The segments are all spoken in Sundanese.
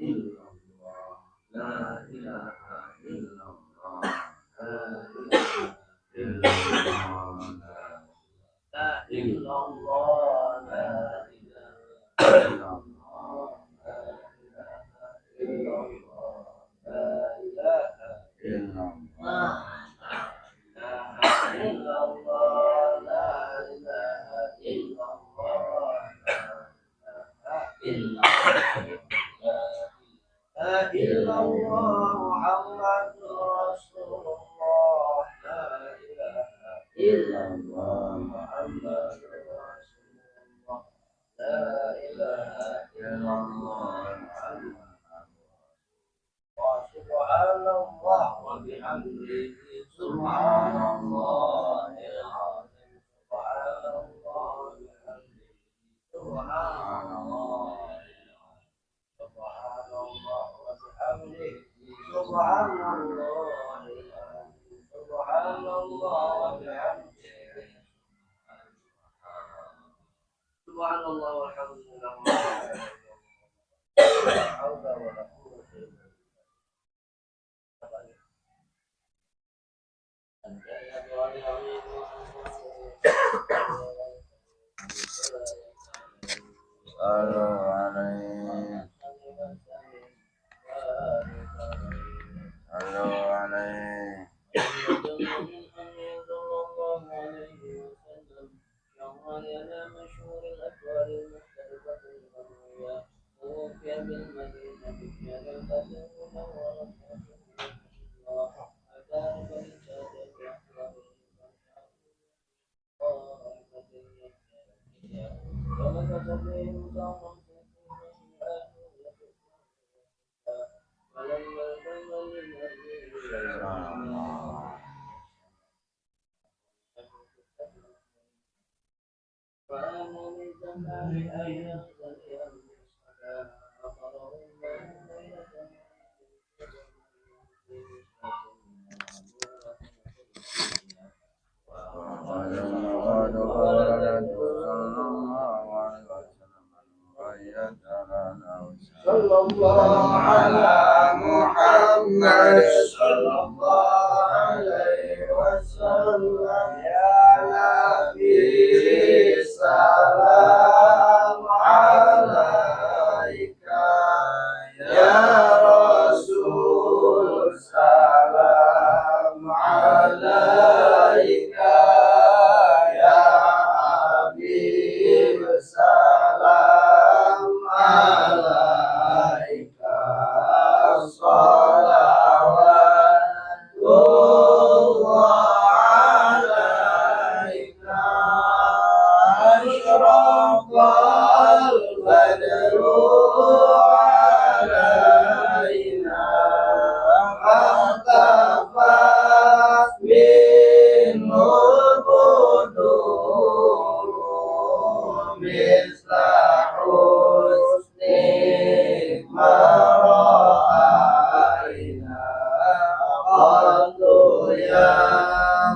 illallah, la ilaha illallah, la ilaha illallah, la illallah, la ilaha illallah, la ilaha illallah, la ilaha illallah, illallah, la ilaha illallah, la ilaha illallah, Muhammadur Rasulullah, la ilaha illallah, Muhammadur Rasulullah, la ilaha illallah, Muhammadur Subhanallah wa bihamdihi, subhanallahil azim, subhanallah wa bihamdihi, subhanallah, subhanallah wa bihamdihi, subhanallahil azim, subhanallah wa bihamdihi, subhanallah walhamdulillah, la haula wala quwwata illa billah. Sallu alaihi, sallu alaihi. صلى الله على محمد صلى الله عليه وسلم. يا نبي سلام عليك، يا رسول سلام عليك، يا حبيب سلام عليك، صلوات الله عليك، أشرق البدر علينا، فاختفت منه البدور، مثل حسنك ما رأينا قط يا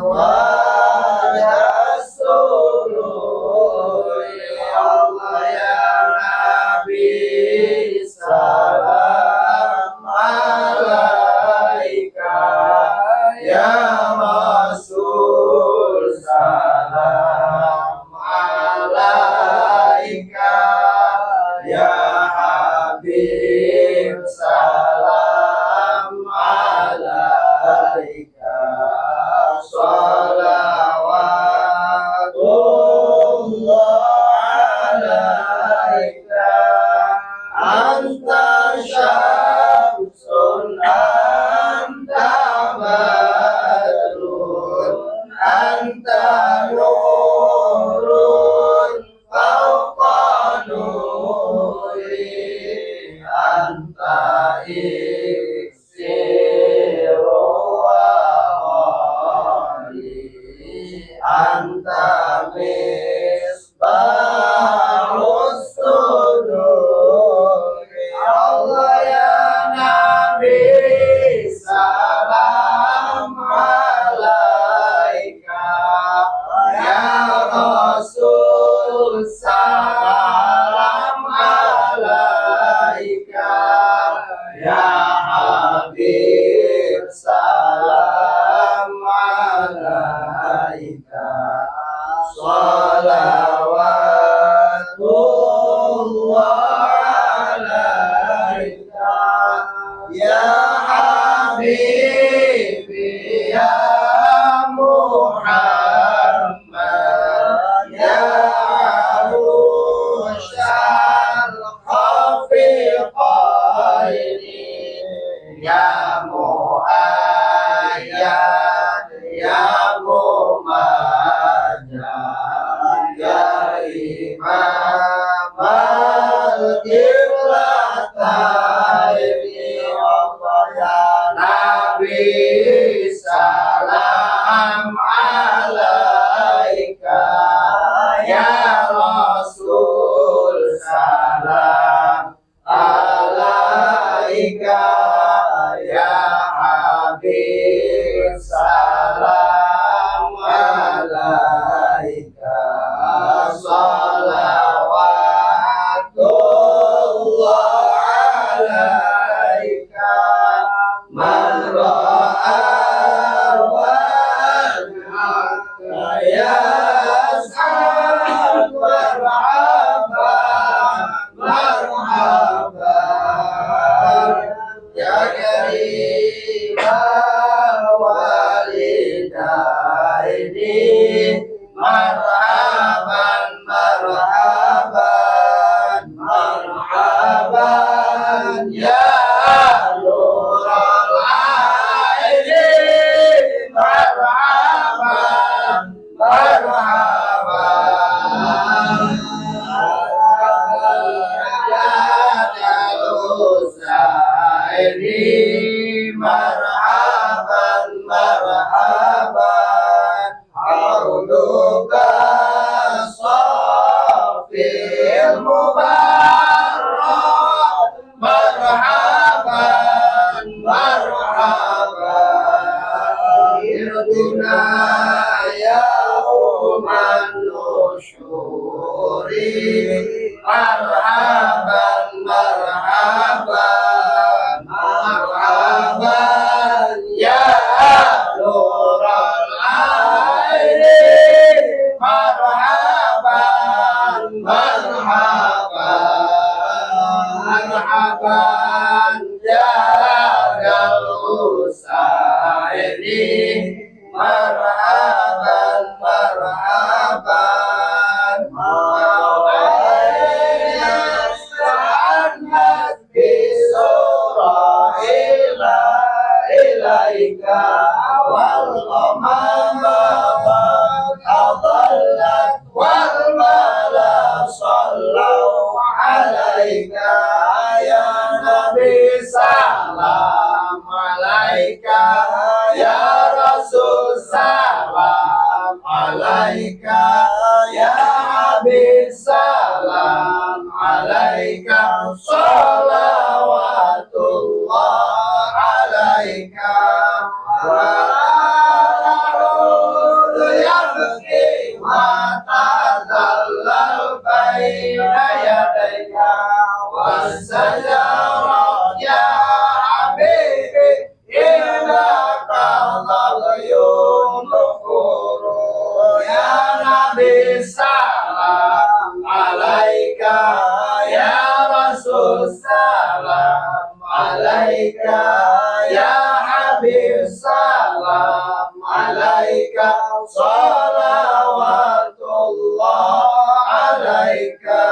وجه السرور. يا الله يا نبي سلام عليك، يا رسول سلام عليك، يا حبيب سلام عليك، صلوات الله عليك، أنت شمس أنت بدر، أنت نور فوق نوري، أنت إكسير وغالي، أنت مصباح الصدور. الله يا نبي سلام عليك، يا رسول سلام عليك، alaika ya Habib, salam alaika, salawatullah alaika, man ra'a wajhaka yas'ad, marhaban marhaban ya karim walidaini, marhaban marhaban marhaban ya nural aini, marhaban marhaban ya marhaban marhaban, hauluka safil mubarak, marhaban marhaban, irduna yauman nusyuri, marhaban marhaban marhaban ya nural aini, marhaban marhaban marhaban ya dal usaini, marhaban marhaban ilaika wal qamama adallat wal mala sallu alaika ya nabi, salam alaika ya rasul, salam alaika ya habib, salam alaika, salawatullah alaika, wa ta'udu yabki wa tadallal baina yadayka was-sajara ya habibi, innaka ghayyun nufur, ya nabi salam alaika ya rasul, salam alaika ya habib, salam alaika, salawatullah alaika,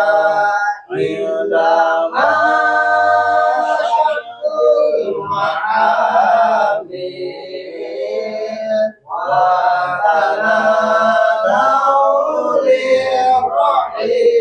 indama syaddul ma'amil wa tanadaw lirrahili,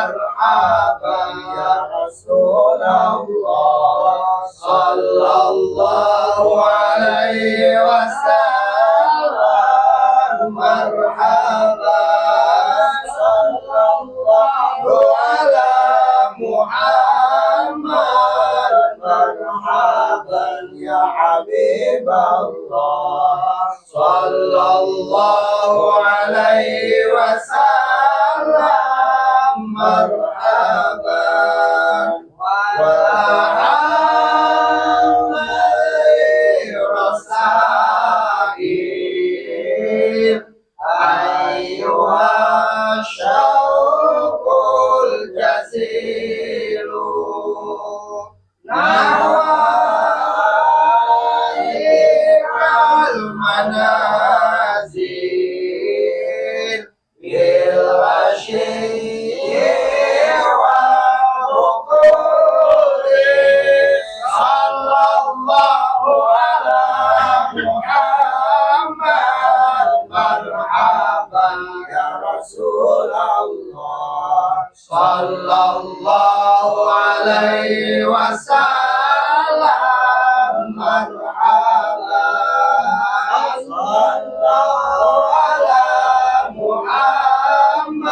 marhaban ya Rasulullah, sallallahu alaihi wasallam, marhaban sallallahu ala Muhammad, marhaban ya Habiballah, sallallahu alaihi wasallam, marhaban wa rasail, ayyuha syauqul jazilu, nahwa al manazil, bil asyir wal Sallallahu alaihi wasallam. Marhaba. Sallallahu ala Muhammad.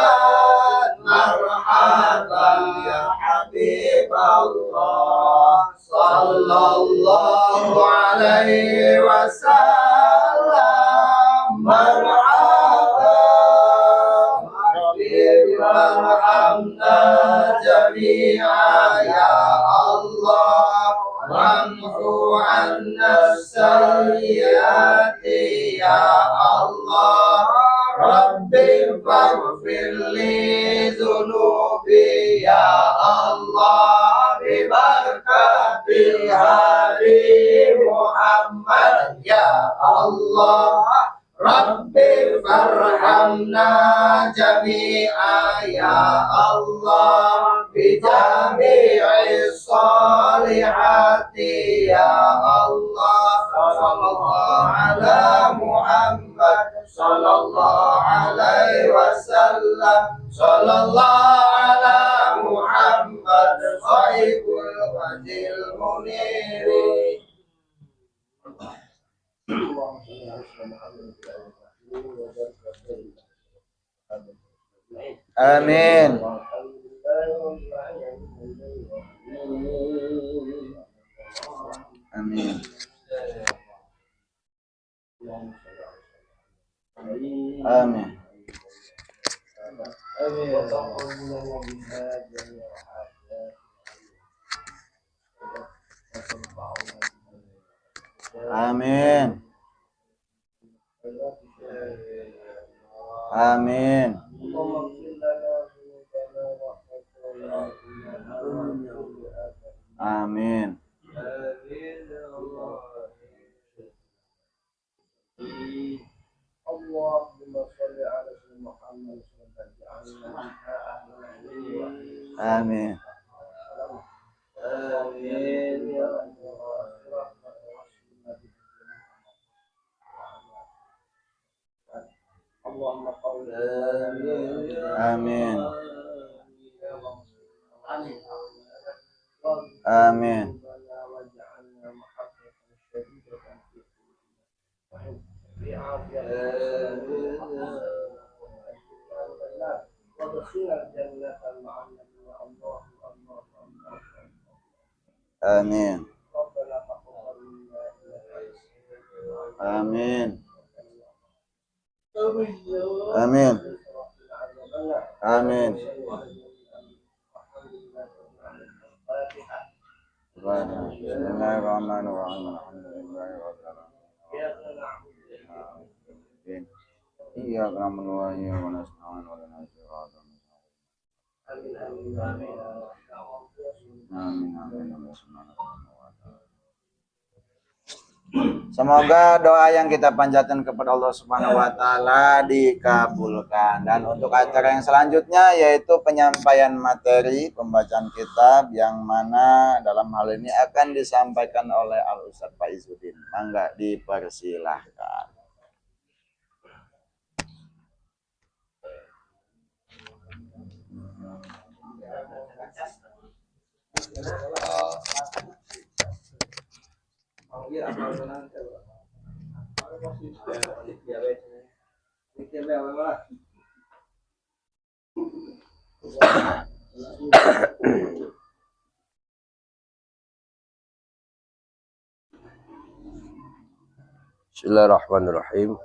Marhaban ya Habib Allah. Sallallahu alaihi wasallam. Marhaban. Rabbi warhamna jami'a ya Allah. Wamhu 'anna sayyiati ya Allah. Rabbi faghfir li dzunubi ya Allah. Bi barakatil hadi Muhammad ya Allah. Rabbi farhamna jami'a ya Allah. Bi jami'i salihati ya Allah. Sallallahu ala Muhammad. Sallallahu alaihi wasallam. Sallallahu ala Muhammad. Sahibul wajhil muniri. اللهم صل على سيدنا محمد وعلى آله وصحبه أجمعين. Amin. والحمد لله رب العالمين. Amin. اللهم صل على سيدنا Amin. وتقبل لنا بها جميع حاجاتنا وترفعنا Amin. Amin. اللهم اغفر لنا ذنوبنا وخطايانا كلها. Amin. آمين يا الله. اللهم صل على سيدنا محمد واجعلنا بها أهل العلم. Amin. آمين يا الله. اللهم قول آمين. Amin. آمين. Amin. واجعلنا محبة شديدة في قلوبنا في عافية وادخلنا الجنة مع النبي. الله الله الله. Amin. ربنا تقبل منا إنك أنت السميع. Amin. Amin. Amin. Bismillahirrahmanirrahim. Alhamdulillahirabbil alamin. Iyyaka na'budu wa iyyaka nasta'in. Ihdinas siratal mustaqim. Amin amin amin. Semoga doa yang kita panjatkan kepada Allah Subhanahu wa taala dikabulkan. Dan untuk acara yang selanjutnya yaitu penyampaian materi pembacaan kitab yang mana dalam hal ini akan disampaikan oleh Al Ustaz Pak Izzuddin. Mangga dipersilahkan. Bismillahirrahmanirrahim.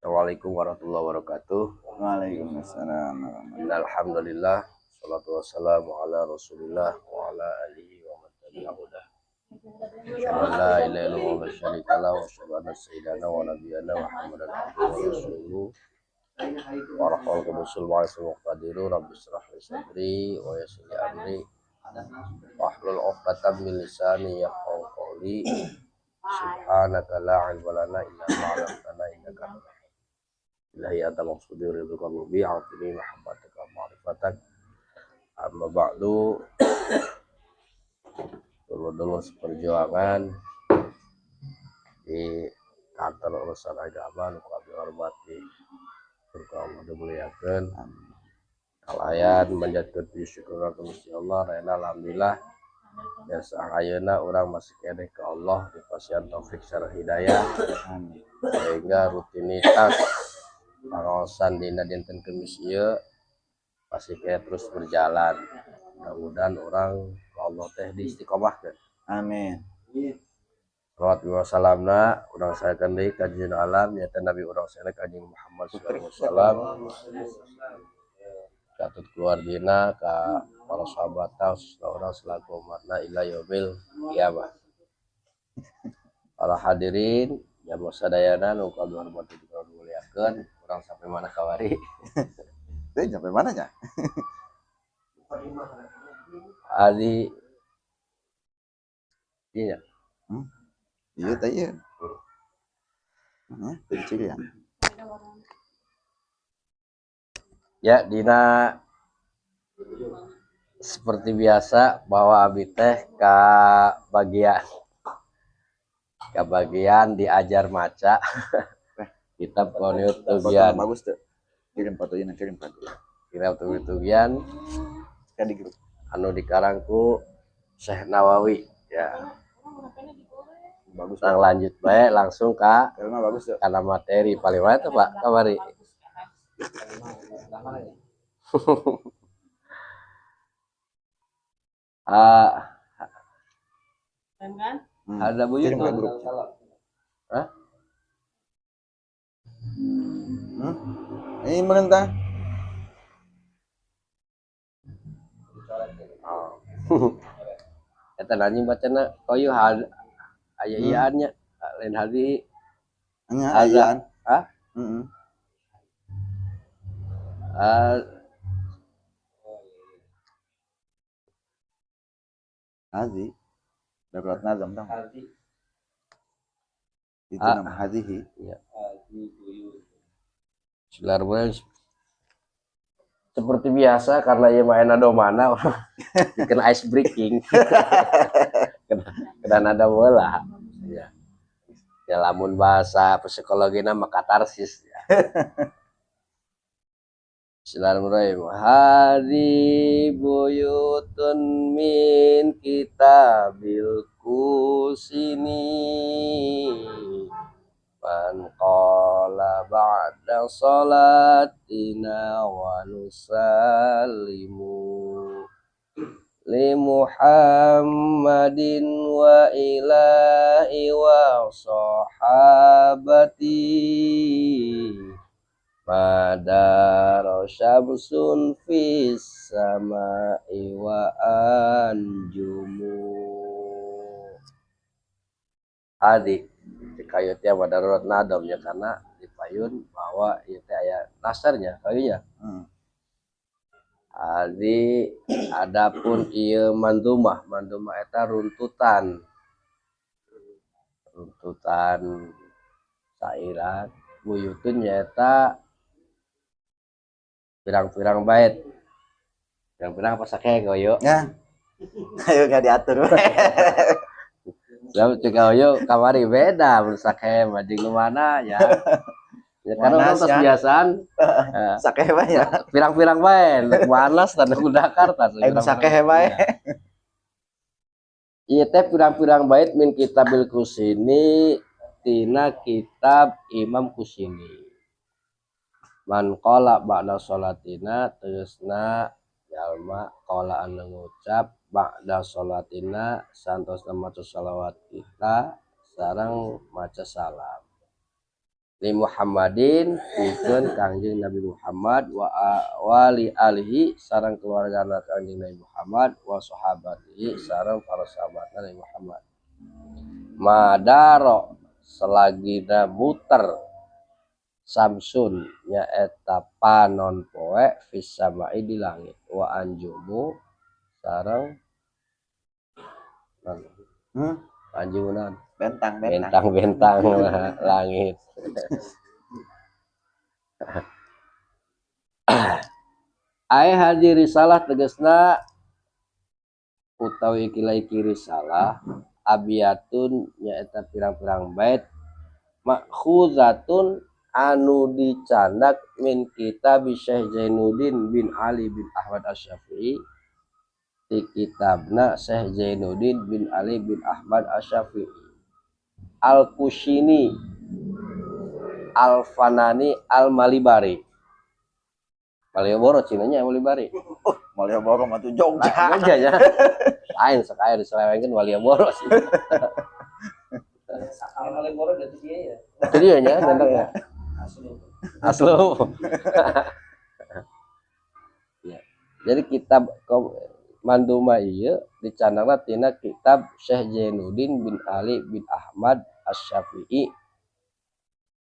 Assalamualaikum warahmatullahi wabarakatuh. Waalaikumsalam. Alhamdulillah, salatu wassalamu ala Rasulillah wa ala alihi wa man tabi'ahu. Asyhadu an la ilaha illallah wa la syarika lah wa asyhadu anna sayyidana wa nabiyyana Muhammadan abduhu wa rasuluhu. Wa rahmatullahi wa barakatuh. Rabbi israh li sadri wa yassir li amri wahlul 'uqdatam min lisani yafqahu qawli. Subhanaka la ilma lana illa ma 'allamtana innaka antal ilahi anta maqsudi ridha bi a'tini mahabbataka ma'rifatak. Amma ba'du. Dulu-dulu seperjuangan di kantor urusan agama nu abdi hormati Syukur ka Allah dimuliakeun. Kalayan manjatkeun puji syukur ka Gusti Allah rena alhamdulillah biasa ayeuna urang masih keneh ka Allah dipasihan taufik sareng hidayah. Amin. Sehingga rutinitas pangaosan dina dinten Kemis ieu masih kayak terus berjalan. Mudah-mudahan urang ka Allah teh diistiqomahkeun. Amin. Salawat wa salamna urang sayakeun deui ka junjungan alam, nyaeta Nabi urang sadaya, Kanjeng Muhammad sallallahu alaihi wasallam, ka keluargina, ka para sahabat, khususna urang selaku umatna ila yaumil kiamah. Para hadirin jamaah sadayana nu kami hormati jeung muliakeun, urang sampai mana kamari? Teh sampai mana ya? Adi iya. Iya teh iya. Ya, tadi ciri ya. Ya, dina seperti biasa bahwa abi teh ka bagian diajar maca kitab Qoniyut Foto Tughyan. Bagus tuh. Kirim fotonya, kirim foto. Kitab Tughyan. Kan di grup. Anu dikarang ku Syekh Nawawi ya. Bagus. Nah, lanjut bae langsung ka Karena bagus tuh. Karena materi paling mana tuh, Pak, kamari? Ah. Kan? Ada buyut Kirim ke tuh. grup. Hah? Hmm? Ini merentah. Oh. Eta anjing bacana koyo had aya iaan nya lain hadi. Nya Ada. ayaan. Hah? Heeh. Ah. Hazi. Darurat nazam tau. Itu Ah. nama hazihi. Bismillahirrahmanirrahim. Seperti biasa karena ieu mah ena mana bikin ice breaking. Kena nada bola. Ya. Ya, lamun bahasa psikologi nama katarsis ya. Bismillahirrahmanirrahim. Hadi buyutun min kitabil kusini. Man qala ba'da salatina wa nusallimu li Muhammadin wa ilahi wa sahabati madara syamsun fis samai wa anjumu. Hadi kayutnya madarat nadom ya, karena di payun bahwa ieu teh aya nasarnya kayunya. Hadi adapun ieu mandumah, mandumah eta runtutan runtutan sairan, buyutun nyaeta pirang-pirang bait, pirang-pirang apa sakeh goyo. Ya. Ayo gak diatur. Lalu juga oyo kamari beda mun sakeh mah jeung nu mana ya. Ya karena orang Wanas, tos ya. biasaan Sakeh bae ya. Pirang-pirang bae, wanas dan kudakar tas. Ayo sakeh bae. Ieu teh pirang-pirang bait min kitabil kusini tina kitab Imam Kusini. Man qala ba'da sholatina tegasna jalma qala anu ngucap ba'da sholatina santosna maca shalawat kita sareng maca salam li Muhammadin pikeun Kangjeng Nabi Muhammad wa wali alihi sareng keluargana Kangjeng Nabi Muhammad wa sahabatihi sareng para sahabatna Nabi Muhammad madaro selagina muter samsun nyaeta panon poe fis samai di langit wa anjumu sareng anjunan. Bentang, bentang. Bentang-bentang langit. Ai hadir risalah tegasna utawi iki risalah abiyatun nyaeta pirang-pirang bait makhuzatun Anu dicandak min kitab Syekh Zainuddin bin Ali bin Ahmad Asy-Syafi'i, di kitabna Syekh Zainuddin bin Ali bin Ahmad Asy-Syafi'i Al-Kushini Al-Fanani Al-Malibari. Malioboro cinanya Malibari. Malioboro mah tuh Jogja. Jogja ya. Lain sekali diselewengkeun Malioboro sih. Malioboro dari dia ya. Jadi ya nya nendang ya. Asli. Aslu. Ya. Jadi kitab Manduma ieu dicandangna tina kitab Syekh Zainuddin bin Ali bin Ahmad Asy-Syafi'i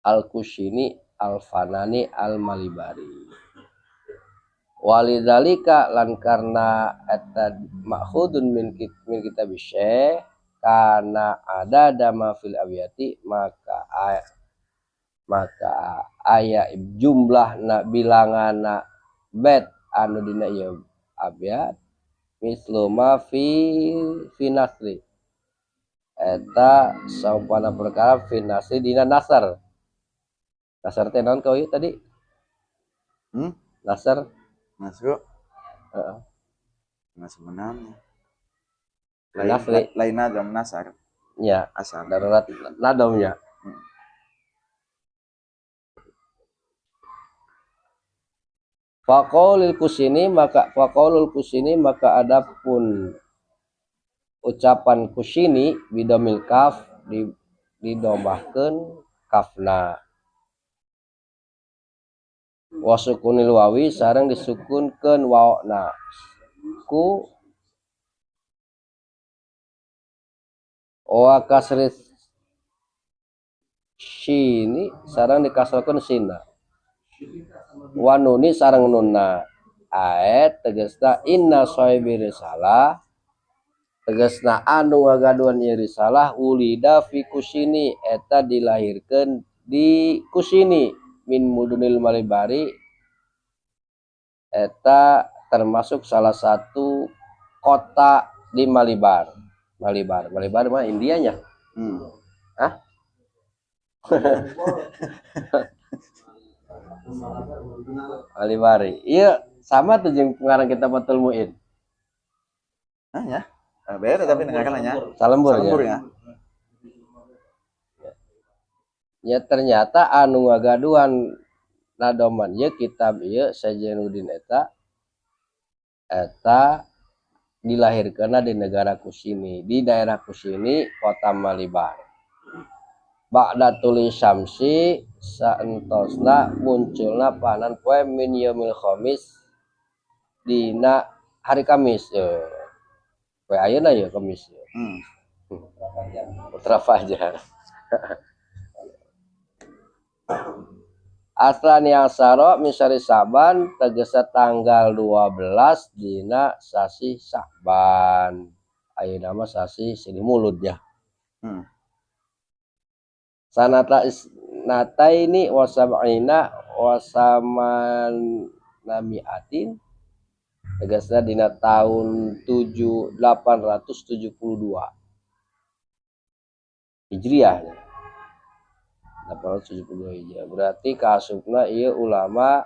Al-Kushini Al-Fanani Al-Malibari. Walidzalika lan karena eta ma'khudun min kitab Syekh kana ada dama fil abiyati, maka aya jumlah na bilangana bet anu dina ieu abiyat mislu ma fi nasri, eta saumpana perkara fi nasri dina nasar. Nasar teh naon kau ieu tadi? Hmm? Nasar. Masuk. Heeh. Nggak sebenarnya. Lain, Nasri. Lain nadam nasar. Ya, Asar. Darurat nadomnya. Faqaulul kusini maka faqaulul kusini maka adapun ucapan kusini bidomil kaf didomahkeun kafna wasukunil wawi sareng disukunkeun waona ku wa kasri shini sareng dikasrokeun sina wa nuni sareng nunna aet tegasna inna sahibi risalah tegasna anu ngagaduhan ieu risalah ulida fi kusini eta dilahirkeun di kusini min mudunil malibari eta termasuk salah satu kota di Malibar. Malibar, Malibar mah Indianya. Hah? Malibari. Iya, sama tuh jeung pengarang kitab Fathul Muin. Hah, ya? Beda tapi dengarkan nya. Salembur, Salembur ya. Ya. Ya ternyata anu ngagaduhan nadoman ieu kitab ieu Zainuddin eta eta dilahirkeunna di negara Kusini, di daerah Kusini, kota Malibar. Ba'da tuli syamsi saentosna munculna panan poe min yaumil khamis dina hari Kamis. Poe ayeuna ya Kamis. Putra Fajar. Aslan yang saro misari Saban tegesa tanggal 12 dina sasi Saban. Ayeuna mah sasi sini mulut ya. Sanata isnataini wa sab'ina wa saman namiatin tegasna dina tahun tujuh delapan ratus tujuh puluh dua Hijriah. 872 Hijriah. Berarti kaasupna ieu ulama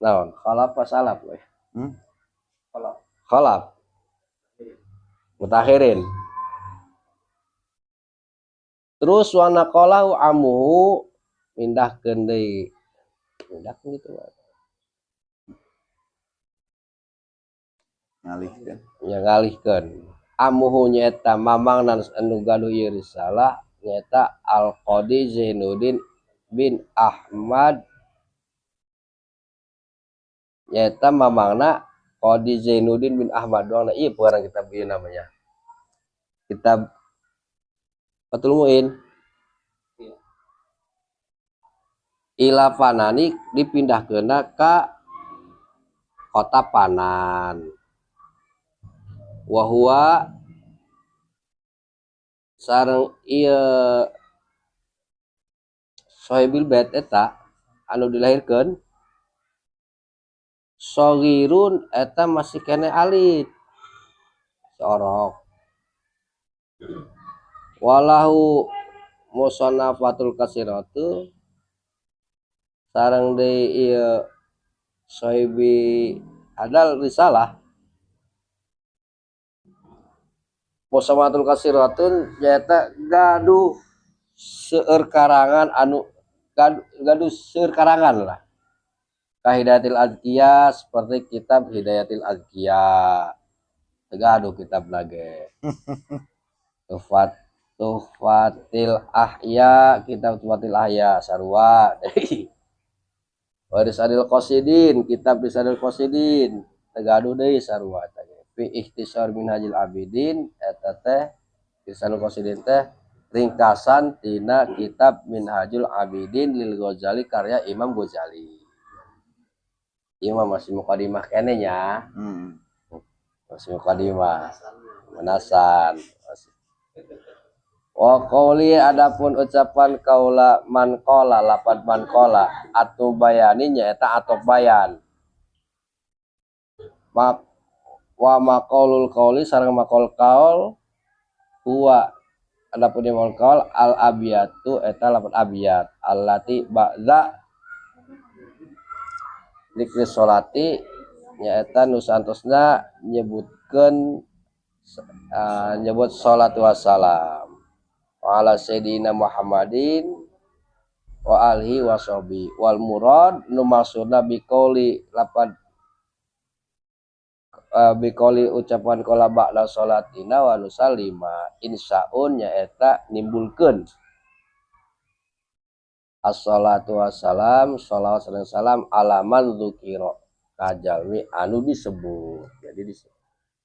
naon? Khalaf apa salaf we? Khalaf. Khalaf. Mutakhirin. Terus wa naqalahu amuhu mindahkeun deui. Mindahkeun gitu mah. Ngalihkeun. Nya ngalihkeun. Amuhu nyaeta mamangna anu gaduh ieu risalah nyaeta Al-Qadi Zainuddin bin Ahmad nyaeta mamangna Qadi Zainuddin bin Ahmad doang. Nah, ieu pengarang kitab ieu namanya. Kitab Fathul Muin. Iya. Ila Fanani dipindahkeunna ka kota Panan. Wa huwa sareng ieu Sohibil Bait eta anu dilahirkeun sogirun eta masih kene alit sorok walahu musannafatul kasiratu Sareng deui ieu sahibi adal risalah Musamatul kasiratun nyaeta gaduh seueur karangan anu gaduh seueur karangan lah. Kahidayatil Azkiya seperti kitab Hidayatil Azkiya. Gaduh kitab lagi. Tuhfatil Ahya, kitab Tuhfatil Ahya sarua. Warisanil Qasidin, kitab Risanil Qasidin, gaduh deui sarua teh. Fi Ikhtisar Minhajil Abidin eta teh Risanil Qasidin teh ringkasan tina kitab Minhajul Abidin lil Ghazali karya Imam Ghazali. Imam masih mukadimah keneh nya. Masih mukadimah. Menasan. Wa qauli adapun ucapan kaula man qala lapat man qala atu bayani nyaeta atop bayan. Mak wa maqaulul qauli sareng maqaul qaul huwa adapun maqaul qaul al abiyatu eta lapat abiyat allati ba'da dzikri sholati nyaeta nu saantosna nyebutkeun nyebut salat wassalam ala sayyidina Muhammadin wa alihi wa sahbihi wal murad nu maksudna biqauli lapan biqauli ucapan qala ba'da sholatina wa nusallima insaun nyaeta nimbulkeun assalatu wassalam shalawat sareng salam ala man dzukira ka jalmi anu disebut. Jadi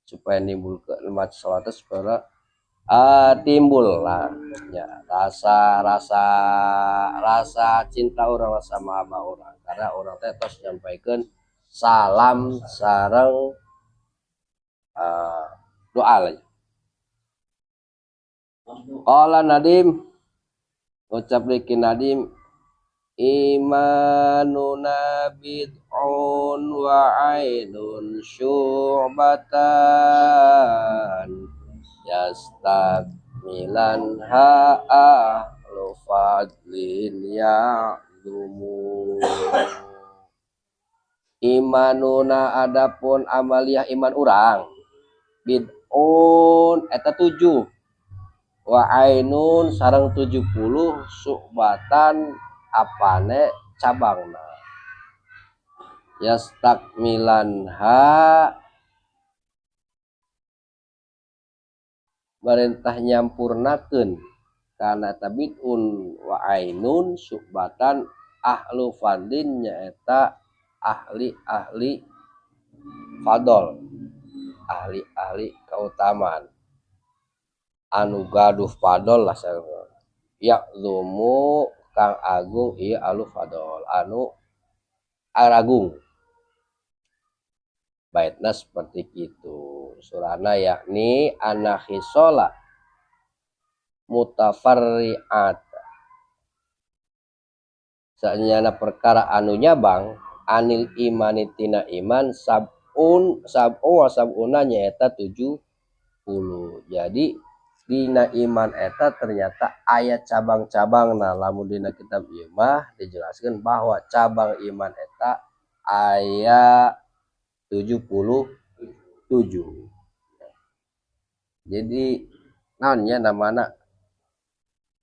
supaya nimbulkeun maca sholawat supaya timbul lah ya rasa rasa rasa cinta orang, rasa mahabbah orang, karena orang teh tos nyampaikeun salam sareng doa lah. Qala Nadim, ucap liki Nadim, imanuna bid'un wa ainun syu'batan yastakmilan ha ahlu fadlin ya'lumu. Imanuna adapun amaliyah iman urang bid'un eta 7 wa ainun sareng 70 su'batan apane cabangna yastakmilan ha merintah nyampurnakeun kana eta bid'un wa ainun su'batan ahlu fadlin nyaeta ahli-ahli fadol, ahli-ahli keutamaan anu gaduh fadol lah sareng ya'zumu kang agung ieu ahlu fadol anu aragung baitna seperti itu surana yakni anakhisola mutafarri'at sanyana perkara anu nyabang anil imani tina iman sabun sab'u wa sab'una nyaeta 70. Jadi dina iman eta ternyata aya cabang-cabang. Nah lamun dina kitab ieu mah dijelaskeun bahwa cabang iman eta aya 77. Jadi naonnya namana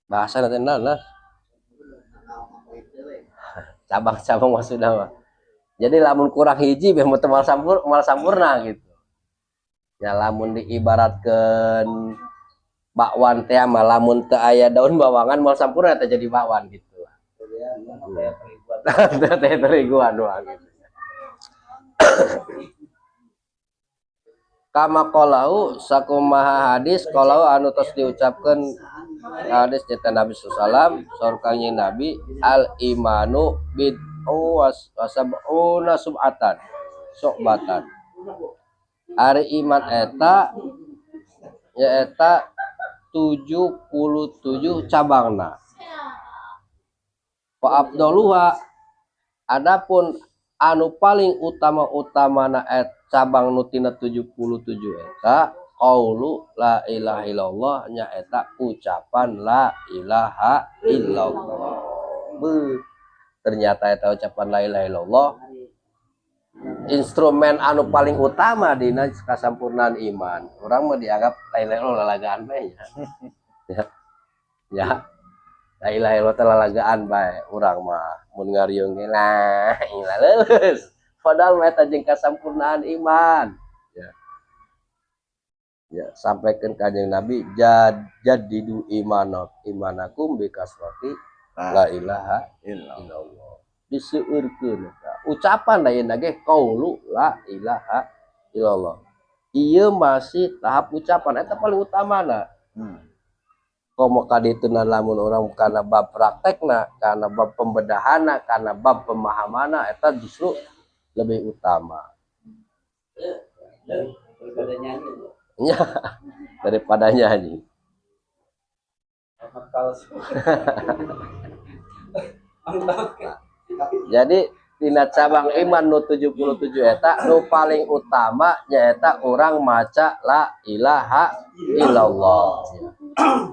bahasa nanti naon lah cabang-cabang maksudna mah. Jadi lamun kurang hiji beh teu moal sampurna gitu. Ya lamun diibaratkeun bakwan teh mah lamun teu aya daun bawangan moal sampurna teh jadi bakwan gitu. Teh teriguan doang gitu. Kama qalahu sakumaha hadis qalahu anu tos diucapkeun hadis nyata Nabi sallallahu alaihi wasallam saur kanjeng Nabi al imanu bid'u wa sab'una sub'atan su'batan. Ari iman eta nyaeta 77 cabangna. Fa afdaluha adapun anu paling utama-utamana cabang nu tina 77 eta qaulu la ilaha illallah nyaeta ucapan la ilaha illallah. Beuh. Ternyata eta ucapan la ilaha illallah instrumen anu paling utama dina kasampurnaan iman. Urang mah dianggap la ilaha illallah lalagaan bae nya. Ya. Ya. La ilaha illallah teh lalagaan bae urang mah mun ngariung ge la ilaha leuleus. Padahal mah eta jeung kasampurnaan iman. Ya. Ya, sampaikan Kanjeng Nabi jaddidu imanakum bikasrati la ilaha illallah. Diseueurkeun eta. Ucapan lain ge qaulu la ilaha illallah. Ieu masih tahap ucapan eta paling utamana. Komo kadituna lamun urang kana bab praktekna, kana bab pembedahanna, kana bab pemahamanna eta justru lebih utama. Daripada nyanyi. Ya, daripada nyanyi. Palsu. Mantap. Jadi tina cabang iman nu 77 eta nu paling utama nyaeta urang maca la ilaha illallah.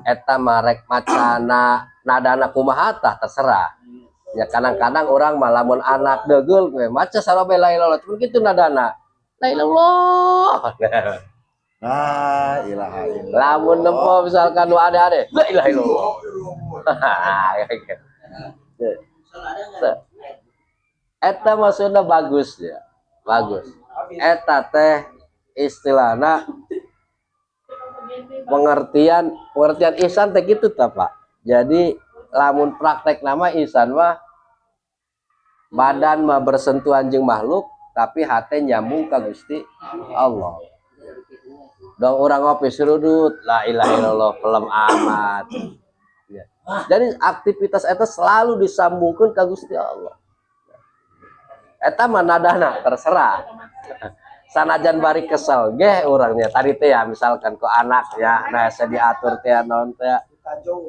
Eta marek macana nadana kumaha tah terserah. Ya kadang-kadang orang mah lamun anak degeul we maca sarabe la ilaha illallah, cuman kitu nadana. La ilallah. La ilaha illallah. Lamun nempo misalkan nu ade-ade, la ilaha illallah. Eta maksudnya bagus ya. Bagus. Eta teh istilahna pengertian pengertian ihsan teh gitu tah, Pak. Jadi lamun praktek nama ihsan mah badan mah bersentuhan jeung makhluk tapi hati nyambung ka Gusti Allah. Dong orang ngopi serudut, la ilaha illallah pelem amat. Ya. Jadi aktivitas eta selalu disambungkan ke Gusti Allah. Eta mah nadana terserah. Sanajan bari kesel geh orangnya tadi teh ya misalkan ke anak ya, nah saya diatur teh naon teh.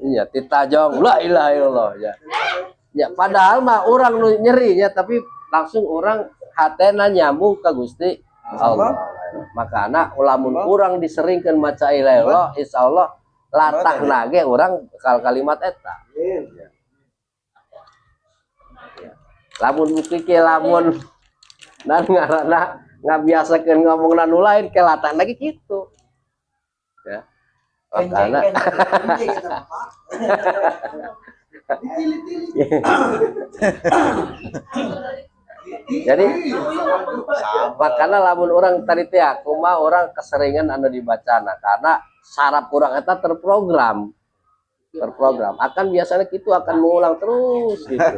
Iya, titajong la ilaha illallah ya. Ya padahal mah orang nu nyeri ya tapi langsung orang hatena nyambung ke Gusti Allah. Makana lamun urang diseringkeun maca ilaha illallah insyaallah latahna ge urang kal kalimat eta. Ya. Lamun bukti ke lamun dan ngaranna ngabiasakeun ngomong nu lain ke latah lagi gitu. Ya. Makana jadi makana lamun orang tadi teh kumaha orang keseringan anu dibacana karena saraf urang eta terprogram. Terprogram akan biasanya gitu akan mengulang terus gitu.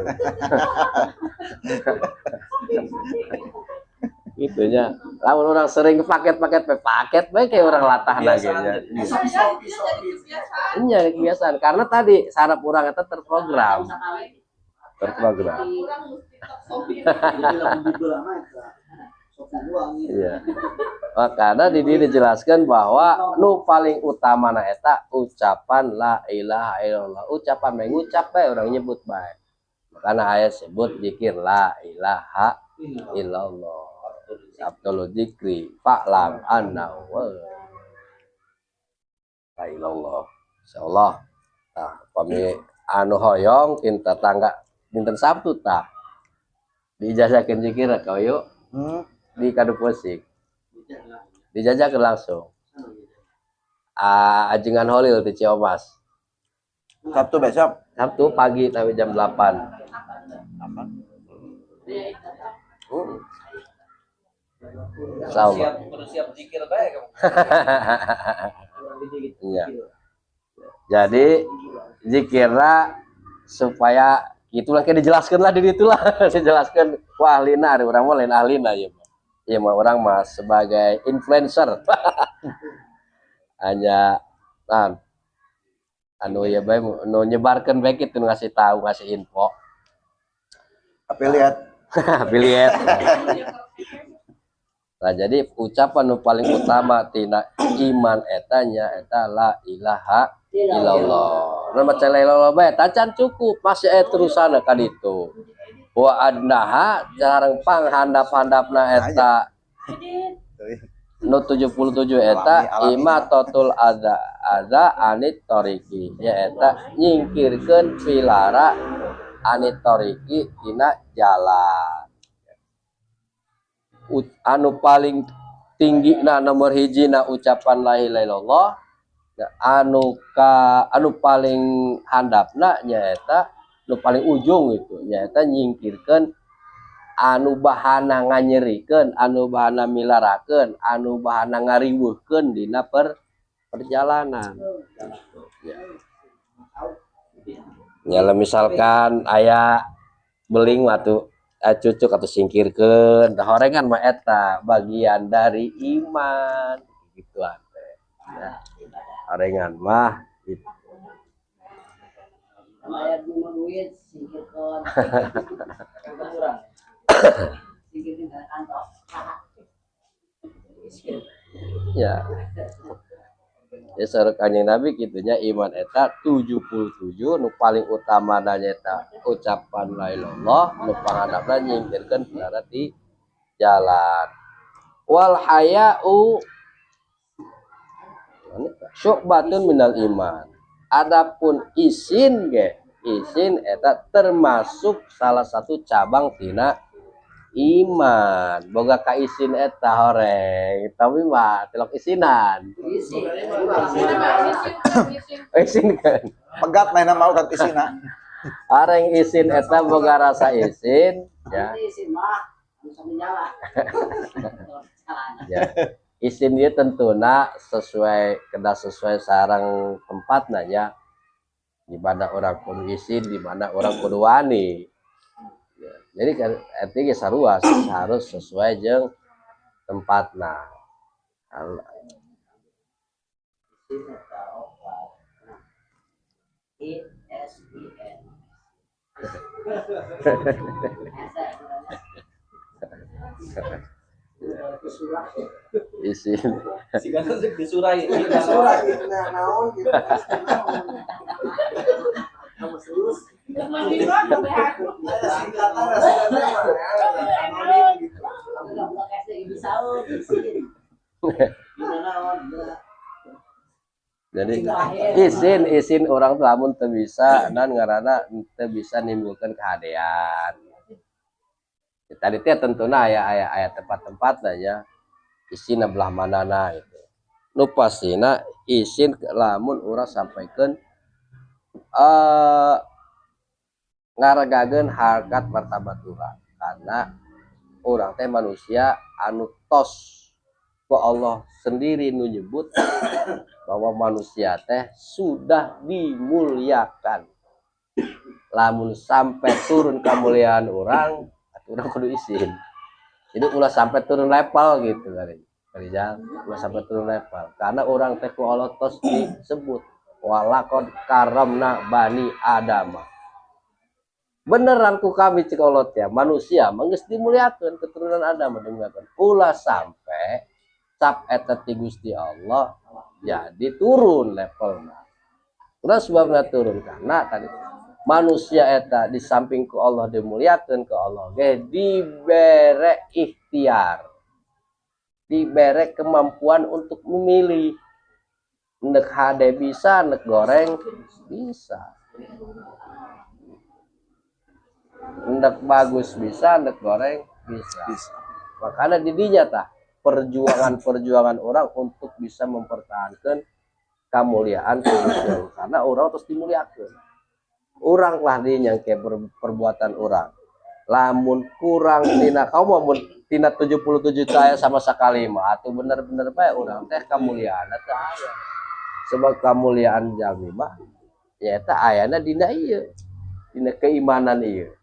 Itunya lamun orang sering paket-paket paket baik kayak orang latah lagi ya. Iya, kebiasaan karena tadi saraf urang eta terprogram. Terprogram. Iya. Makanya di sini dijelaskan bahwa nu paling utama na eta ucapan la ilaha illallah. Ucapan mengucap bae orang nyebut bae. Makanya ayat sebut zikir la ilaha illallah. Abdul zikri fa'lam annahu la ilallah. Insyaallah. Tah pami anu hoyong dinten tangga dinten Sabtu tah. Diijazahkeun zikir ka yuk. Di Kadupusik. Dijajakeun langsung. Ajengan Holil di Ciomas. Sabtu besok. Sabtu pagi sampai jam 8. Apa? Insyaallah. Kudu siap zikir bae kamu. Iya. Jadi zikirna supaya itulah kayak dijelaskan lah di itulah dijelaskan wah ahlina ari urang mah lain ahlina ya. Iya mah orang mah sebagai influencer. Hanya nah, anu ya bae nu nyebarkeun bae kitu ngasih tahu ngasih info. Affiliate. Affiliate. Nah, jadi ucapan nu paling utama tina iman eta nya eta la ilaha illallah. Nah, maca la ilaha illallah bae tacan cukup masih aya terusana ka ditu. Wa adnaha sareng panghandap-handapna eta nu 77 eta imatatul adza adza anit tariqi nyaeta nyingkirkeun pilara Anit thoriqi tina jalan. Anu paling tinggi na nomor hiji na ucapan la ilaha illallah. Nah, anu paling handapna nyaeta nu paling ujung itu nyaeta nyingkirkeun anu bahana nganyerikeun, anu bahana milarakeun, anu bahana ngariweuhkeun dina perjalanan. Ya. Ya lah, misalkan aya beling mah tuh cucuk atau singkirkeun, tah horengan mah eta bagian dari iman gitu ate. Ya. Horengan mah gitu. Bayar dulu duit, singkirkan. Kurang. Singkirkan dari kantong. Ya. Ya, saur Kanjeng Nabi kitunya, iman eta 77, nu paling utama nyaeta ucapan la ilaha illallah, nu panghandapna nyingkirkeun perkara di jalan. Wal haya'u syu'batun minal iman. Adapun isin ge, isin eta termasuk salah satu cabang tina iman. Boga ka isin eta horeng, tapi mah tilok isinan. Isin kan. Pegat mainan mau kan isina. Areng isin eta boga rasa isin ya. Isin mah bisa menyala. Ya. Isin dia tentuna sesuai, kena sesuai sarang tempatna ya. Di mana orang kudu isin, di mana orang kudu wani. Ya. Jadi kan artinya ge sarua, harus sesuai jeung tempatna. Isin eta opat. I S I N. Asa sebenarnya. Isin. Siga disurai. Surat nah naon gitu. Kamu serius? Ada singkatan, ada singkatan mah ya, anonim gitu. Aku nggak buka SD ibu saur isin. Bisa naon, bisa. Jadi isin isin orang tuh lamun teu bisa nan ngaranna teu bisa nimbulkeun kehadean. Ya, tadi teh tentuna aya aya aya tempat-tempatna nya. Isinna belah manana gitu. Nu pastina isin lamun urang sampaikeun ngaregageun harkat martabat urang, karena urang teh manusia anu tos ku Allah sendiri nu nyebut bahwa manusia teh sudah dimuliakan. Lamun sampai turun kemuliaan orang, atuh urang kudu isin. Jadi ulah sampai turun level gitu kali. Kali jang, ulah sampai turun level. Karena orang teh ku Allah tos disebut walaqad karramna bani Adam. Beneran ku kami cek Allah teh manusia mah geus dimuliakeun, keturunan Adam dimuliakeun. Ulah sampai cap eta ti Gusti Allah jadi turun levelna. Ulah sebabna turun karena tadi manusia eta di samping ku Allah dimuliakeun, ke Allah ge dibere ikhtiar, dibere kemampuan untuk memilih. Nek hade bisa, nek goreng bisa, nek bagus bisa, nek goreng bisa. Bisa. Makanya didinya tah perjuangan-perjuangan orang untuk bisa mempertahankan kemuliaan manusia, karena orang terus dimuliakan. Orang lah di yang kayak perbuatan orang lamun kurang tina kaum mun tina 77 saya sama sekali mah atau bener-bener bae urang teh kemuliaan teh aya. Sebab kemuliaan jalmi mah nyaeta ayana dina ieu, dina keimanan ieu.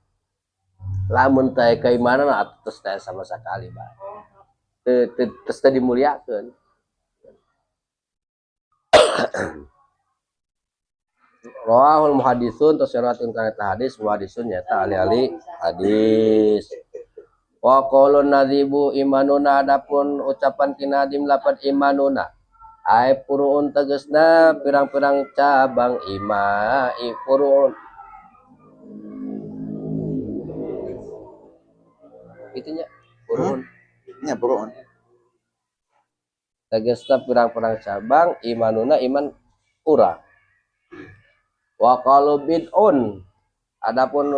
Lamun teh keimanan atuh tos teh sama sekali bae teu teu tos teu dimuliakeun. Rawahul muhaddisun, tos riwayatkeun kana eta hadis muhaddisun, nyaeta ahli-ahli hadis. Wa qaulun nadhibu imanuna, adapun ucapan Ki Nadhim lapat imanuna ai furu'un, tegesna pirang-pirang cabang ima i furu'un itunya furu'un. Nya furu'un. Tegesna pirang-pirang cabang imanuna, iman urang. Wa qalu bid'un, Adapun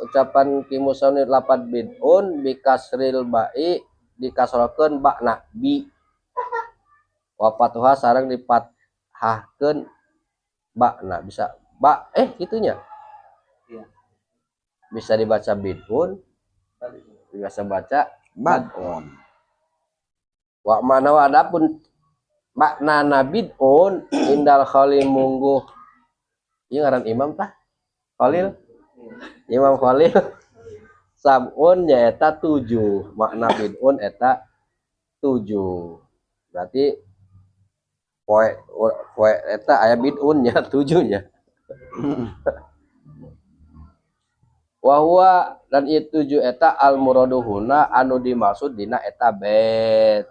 ucapan Ki Musonif lapat bid'un bikasril ba'i dikasrokeun ba'na bi wa fatuha sareng difathahkeun ba'na bisa ba kitunya. Iya. Bisa dibaca bid'un, bisa baca Bad'un. Wa mana adapun makna bid'un indal khalil mungguh ieu ngaran imam tah Khalil, Imam Khalil sabun nyaeta 7 makna bid'un eta 7 berarti poe poe eta aya bid'un nya 7 nya. Wa huwa dan ieu 7 eta al muraduhuna anu dimaksud dina eta bait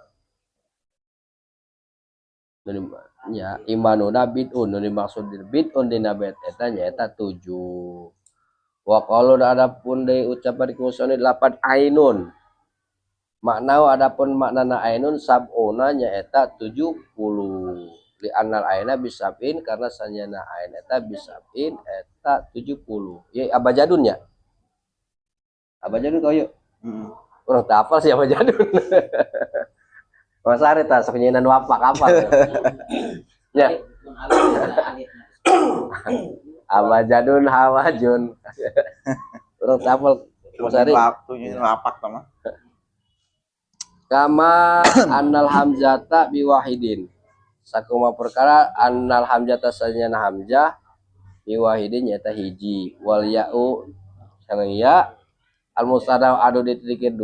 nya imanuna bid'un nu dimaksud bid'un dina bait eta nyaeta 7. Wa qalu adapun deui ucapan kusoni 8 ainun. Makna adapun maknana ainun sab'una nyaeta 70. Li annal aina bisab'in karena sanyana ain eta bisab'in eta 70. Ye abajadun nya. Abajadun kau yuk. Urang teu apal sih abajadun. Mas Ari tah sok nyieun wapak apal. Ya. Abajadun hawajun. Urang teu apal Mas Ari. Tunjukin lapak tah mah. Kama annal hamzata biwahidin. Sakuma perkara annal hamzata sanyana hamzah biwahidin nyaeta hiji wal ya'u sareng ya al mustada adu dititik 2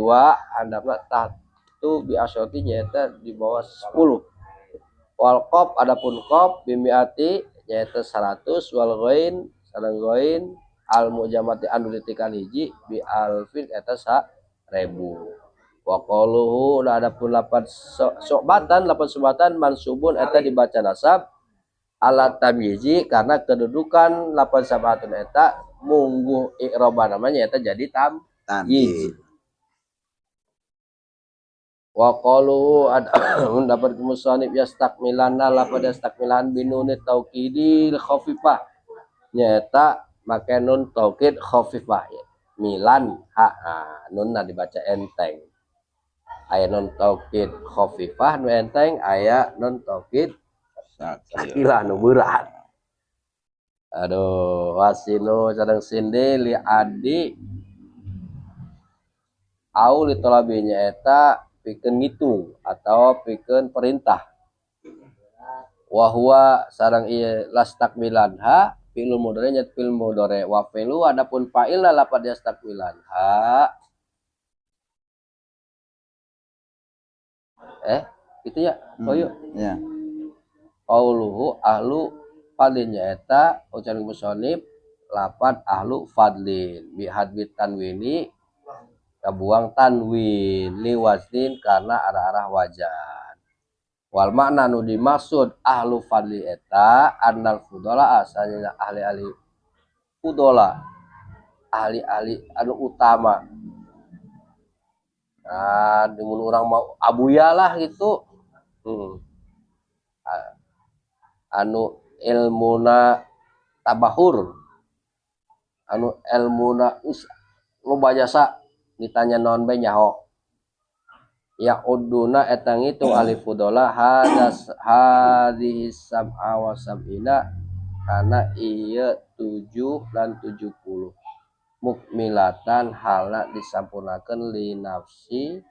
handapna tahtu bi asyati nyaeta di bawah 10. Wal qaf adapun qaf bimiati nyaeta 100 wal ghain sareng ghain al mujamati anu ditikan hiji bi alfin eta 1000. Wa qaluhu la adapun lapan so'batan lapan sobatan mansubun eta dibaca nasab ala tamyizi karena kedudukan lapan sabatun eta mungguh i'roban namanya eta jadi tamyiz. Wa qaluhu adapun dapat musannif yastakmilanna lapan yastakmilan binuni taukidil khafifah nyaeta make nun taukid khafifah milan ha, nunna dibaca enteng. Aya nun taukid khafifah nu enteng, aya nun taukid sakilah nu berat. Aduh, wasinu sareng sinde li adi au li talabi nyaeta pikeun ngitung atau pikeun perintah. Wa huwa sareng ieu lastakmilan ha fi'il mudhari nya fi'il mudhari wa fi'lu adapun fa'il lapat yastakmilan ha. Gitu ya, koyo. Ya. Qauluhu ahlu fadlin nyaeta ucapan musannif lapat ahlu fadlin bi hadbi tanwini kabuang tanwin liwaznin karena arah-arah wajan. Wal makna nu dimaksud ahlu fadli eta annal fudala asalnya ahli-ahli fudola, ahli-ahli anu utama. Nah, mun urang mau abuya lah gitu. Anu ilmuna tabahur, anu ilmuna loba jasa ditanya naon bae nyaho. Ya uduna eta ngitung alif fudola hadas hadhihi sab'a wa sab'ina kana ieu 7 lan 70 mukmilatan halna disampurnakeun li nafsi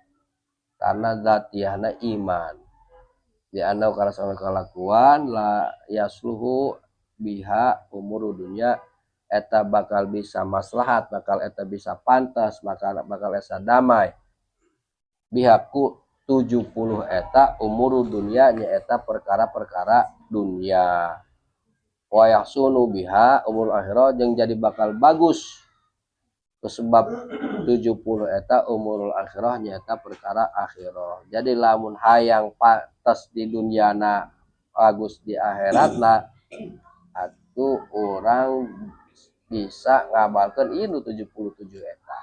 karena zatiyahna iman di anau karena sama kelakuan la yasluhu biha umuru dunya eta bakal bisa maslahat bakal eta bisa pantas bakal eta damai bihaku 70 eta umuru dunya nyaeta perkara-perkara dunya wa yahsunu biha umur akhirah jeung jadi bakal bagus sebab 70 eta umurul akhirah nyaeta perkara akhirah. Jadi lamun hayang pantas di dunyana bagus di akhiratna atuh urang bisa ngabalkeun ieu nu 77 eta.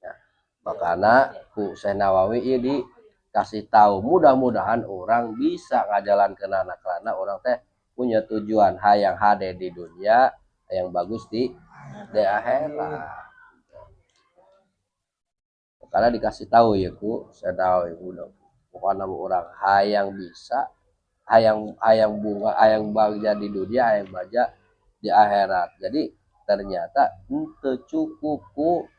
Nah, makana ku Syekh Nawawi ieu dikasih tahu mudah-mudahan orang bisa ngajalankeunana karena orang teh punya tujuan hayang hade di dunia, hayang bagus di Di akhirat. Karena dikasih tahu ya ku, saya tahu ya udah. Pokoknya orang hayang bisa, hayang hayang bunga, hayang bagja di dunia, hayang bagja di akhirat. Jadi ternyata henteu cukup ku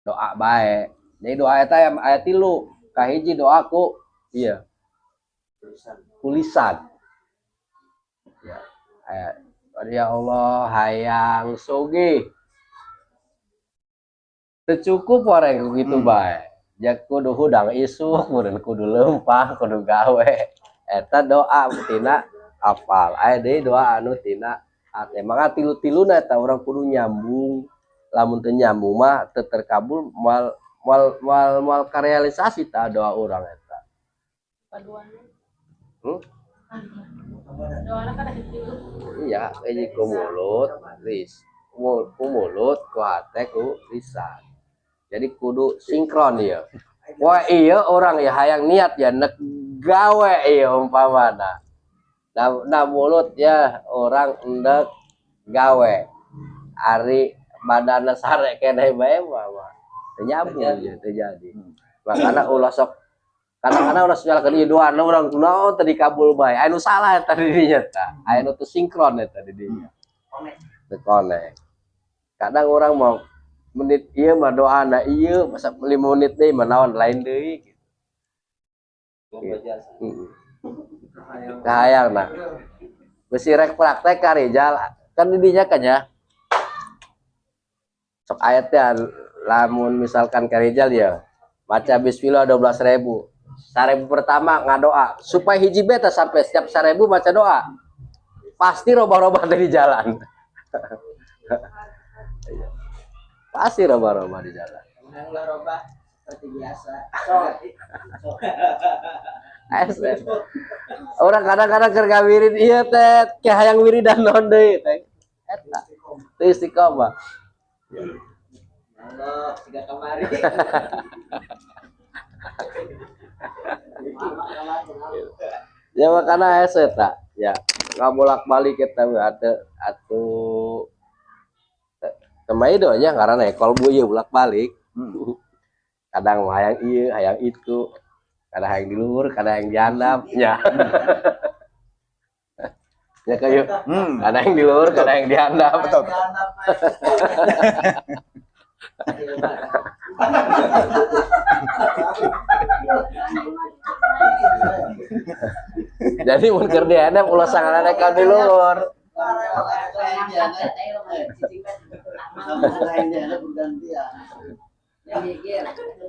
doa bae. Jadi doa eta yang aya tilu. Kahiji doa ku iya ku lisan. Ya, ya Allah hayang sugih. Teu cukup orang ku kitu bae. Ja kudu hudang isuk, meureun kudu leumpah, kudu gawe. Eta doa tina afal. Aya deui doa anu tina ate. Maka tilu-tiluna eta urang kudu nyambung. Lamun teu nyambung mah teu terkabul, moal moal moal moal karealisasi tah doa urang eta. Hmm? Iya, ini ku mulut, ku mulut, ku hate, ku lisan. Jadi kudu sinkron ya. Wah, iya orang ya hayang niat ya nek gawe iya umpamana. Nah, mulut ya orang endek gawe. Ari badana sare keneh bae mah teu nyambung ya, teu jadi. Makanya ulah sok kadang-kadang ulah nyalakeun ieu doa urang kunaon teu dikabul bae. Aya nu salah eta di dinya tah. Aya nu teu sinkron eta di dinya. Teu connect. Kadang orang mau menit ieu mah doana ieu, masa 5 menit deui mah naon lain deui gitu. Heeh. Kahayang nah. Besi rek praktek ka Rijal kan di dinya kan ya. Sok aya teh lamun misalkan ka Rijal ya maca bismillah 12.000. 1.000 pertama ngadoa supaya hiji beta sampai setiap 1.000 maca doa. Pasti robah-robah dari jalan. Pasti robah-robah di jalan. Yang lah robah seperti biasa. Asep. Orang kadang-kadang keur ngawirid ieu teh kayak hayang wiridan naon deui teh. Eta. Teu istiqomah. Allah, siga kamari. Ya makana hese ta. Ya, ngabolak-balik kita atuh atuh temai doanya karena kolbu ieu bolak-balik. Kadang hayang ieu, hayang itu. Kadang hayang di luhur, kadang hayang di handap, nya. Ya kayu. Kadang yang di luhur, kadang yang di handap. Betul. Jadi mun keur di handap ulah sangarana ka di luhur.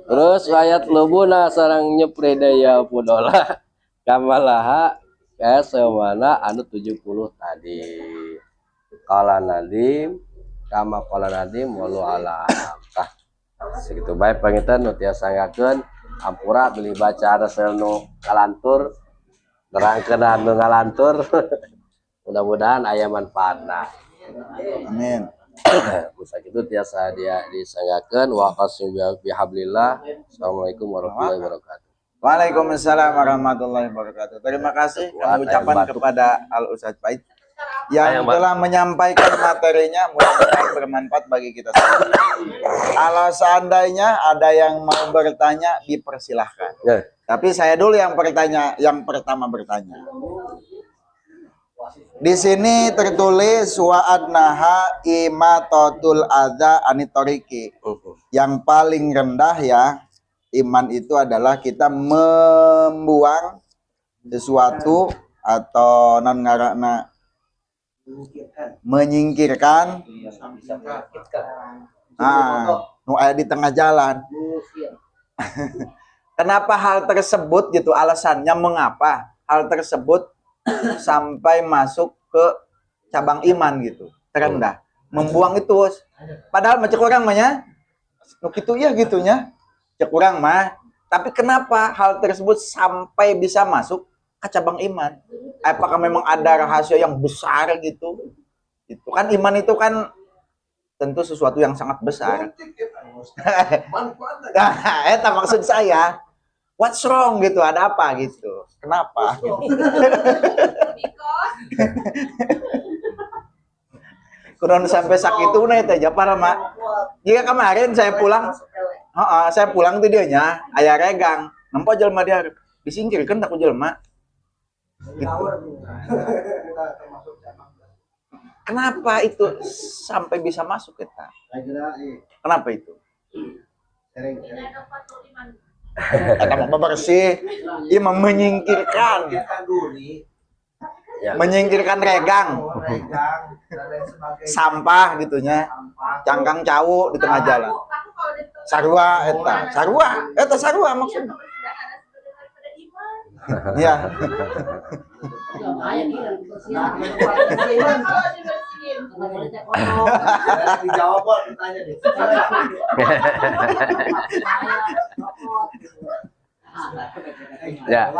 Terus ayat lubuna sarang nyepre daya pudola kamalaha kaya semana anu 70 tadi. Qala nadim kama qala nadim walu ala. Tah segitu bae pangitan nu tiasa ngakeun ampura beli baca resel nu kalantur nerangkeun anu ngalantur. Mudah-mudahan aya manfaatna. Amin. Musa itu tiasa dia disanggakeun wa qasim bihablillah. Assalamualaikum warahmatullahi wabarakatuh. Waalaikumsalam warahmatullahi wabarakatuh. Terima kasih kami ucapkan kepada Al Ustaz Pait yang telah menyampaikan materinya, mudah-mudahan bermanfaat bagi kita semua. Kalau seandainya ada yang mau bertanya, dipersilahkan. Ya. Tapi saya dulu yang bertanya, yang pertama bertanya. Di sini tertulis wa'adnaha imatatul adza anitoriki. Yang paling rendah ya iman itu adalah kita membuang sesuatu atau non ngarakna menyingkirkan nah, nu aya di tengah jalan. Kenapa hal tersebut gitu, alasannya mengapa hal tersebut sampai masuk ke cabang iman gitu, terendah. Membuang itu padahal mah cek urang mah nya nu kitu ya gitunya. Cek urang mah, tapi kenapa hal tersebut sampai bisa masuk ke cabang iman? Apakah memang ada rahasia yang besar gitu? Itu kan iman itu kan tentu sesuatu yang sangat besar. Nah, eta maksud saya. What's wrong gitu? Ada apa gitu? Kenapa? Kunaon sampai sakituna teh Japar mah. Jika kemarin saya pulang, heeh, saya pulang tuh dia nya, aya regang. Nempo jelema dia disingkirkan tak ku jelema. Gitu. Termasuk cabang. Kenapa itu sampai bisa masuk kita? Saya kira Kenapa itu? sering sering. Eta mah bersih, ieu mah menyingkirkan, Kan duri, Ya. menyingkirkan regang, regang dan lain sebagainya. Sampah gitunya, Sampah. Cangkang cau di tengah jalan. Aku kalau di tengah Sarua eta, sarua, eta sarua maksudnya. Iya, kebersihan ada sebagian daripada iman. Iya. Kalau dibersihin. Dijawab kok ditanya deh. Ya.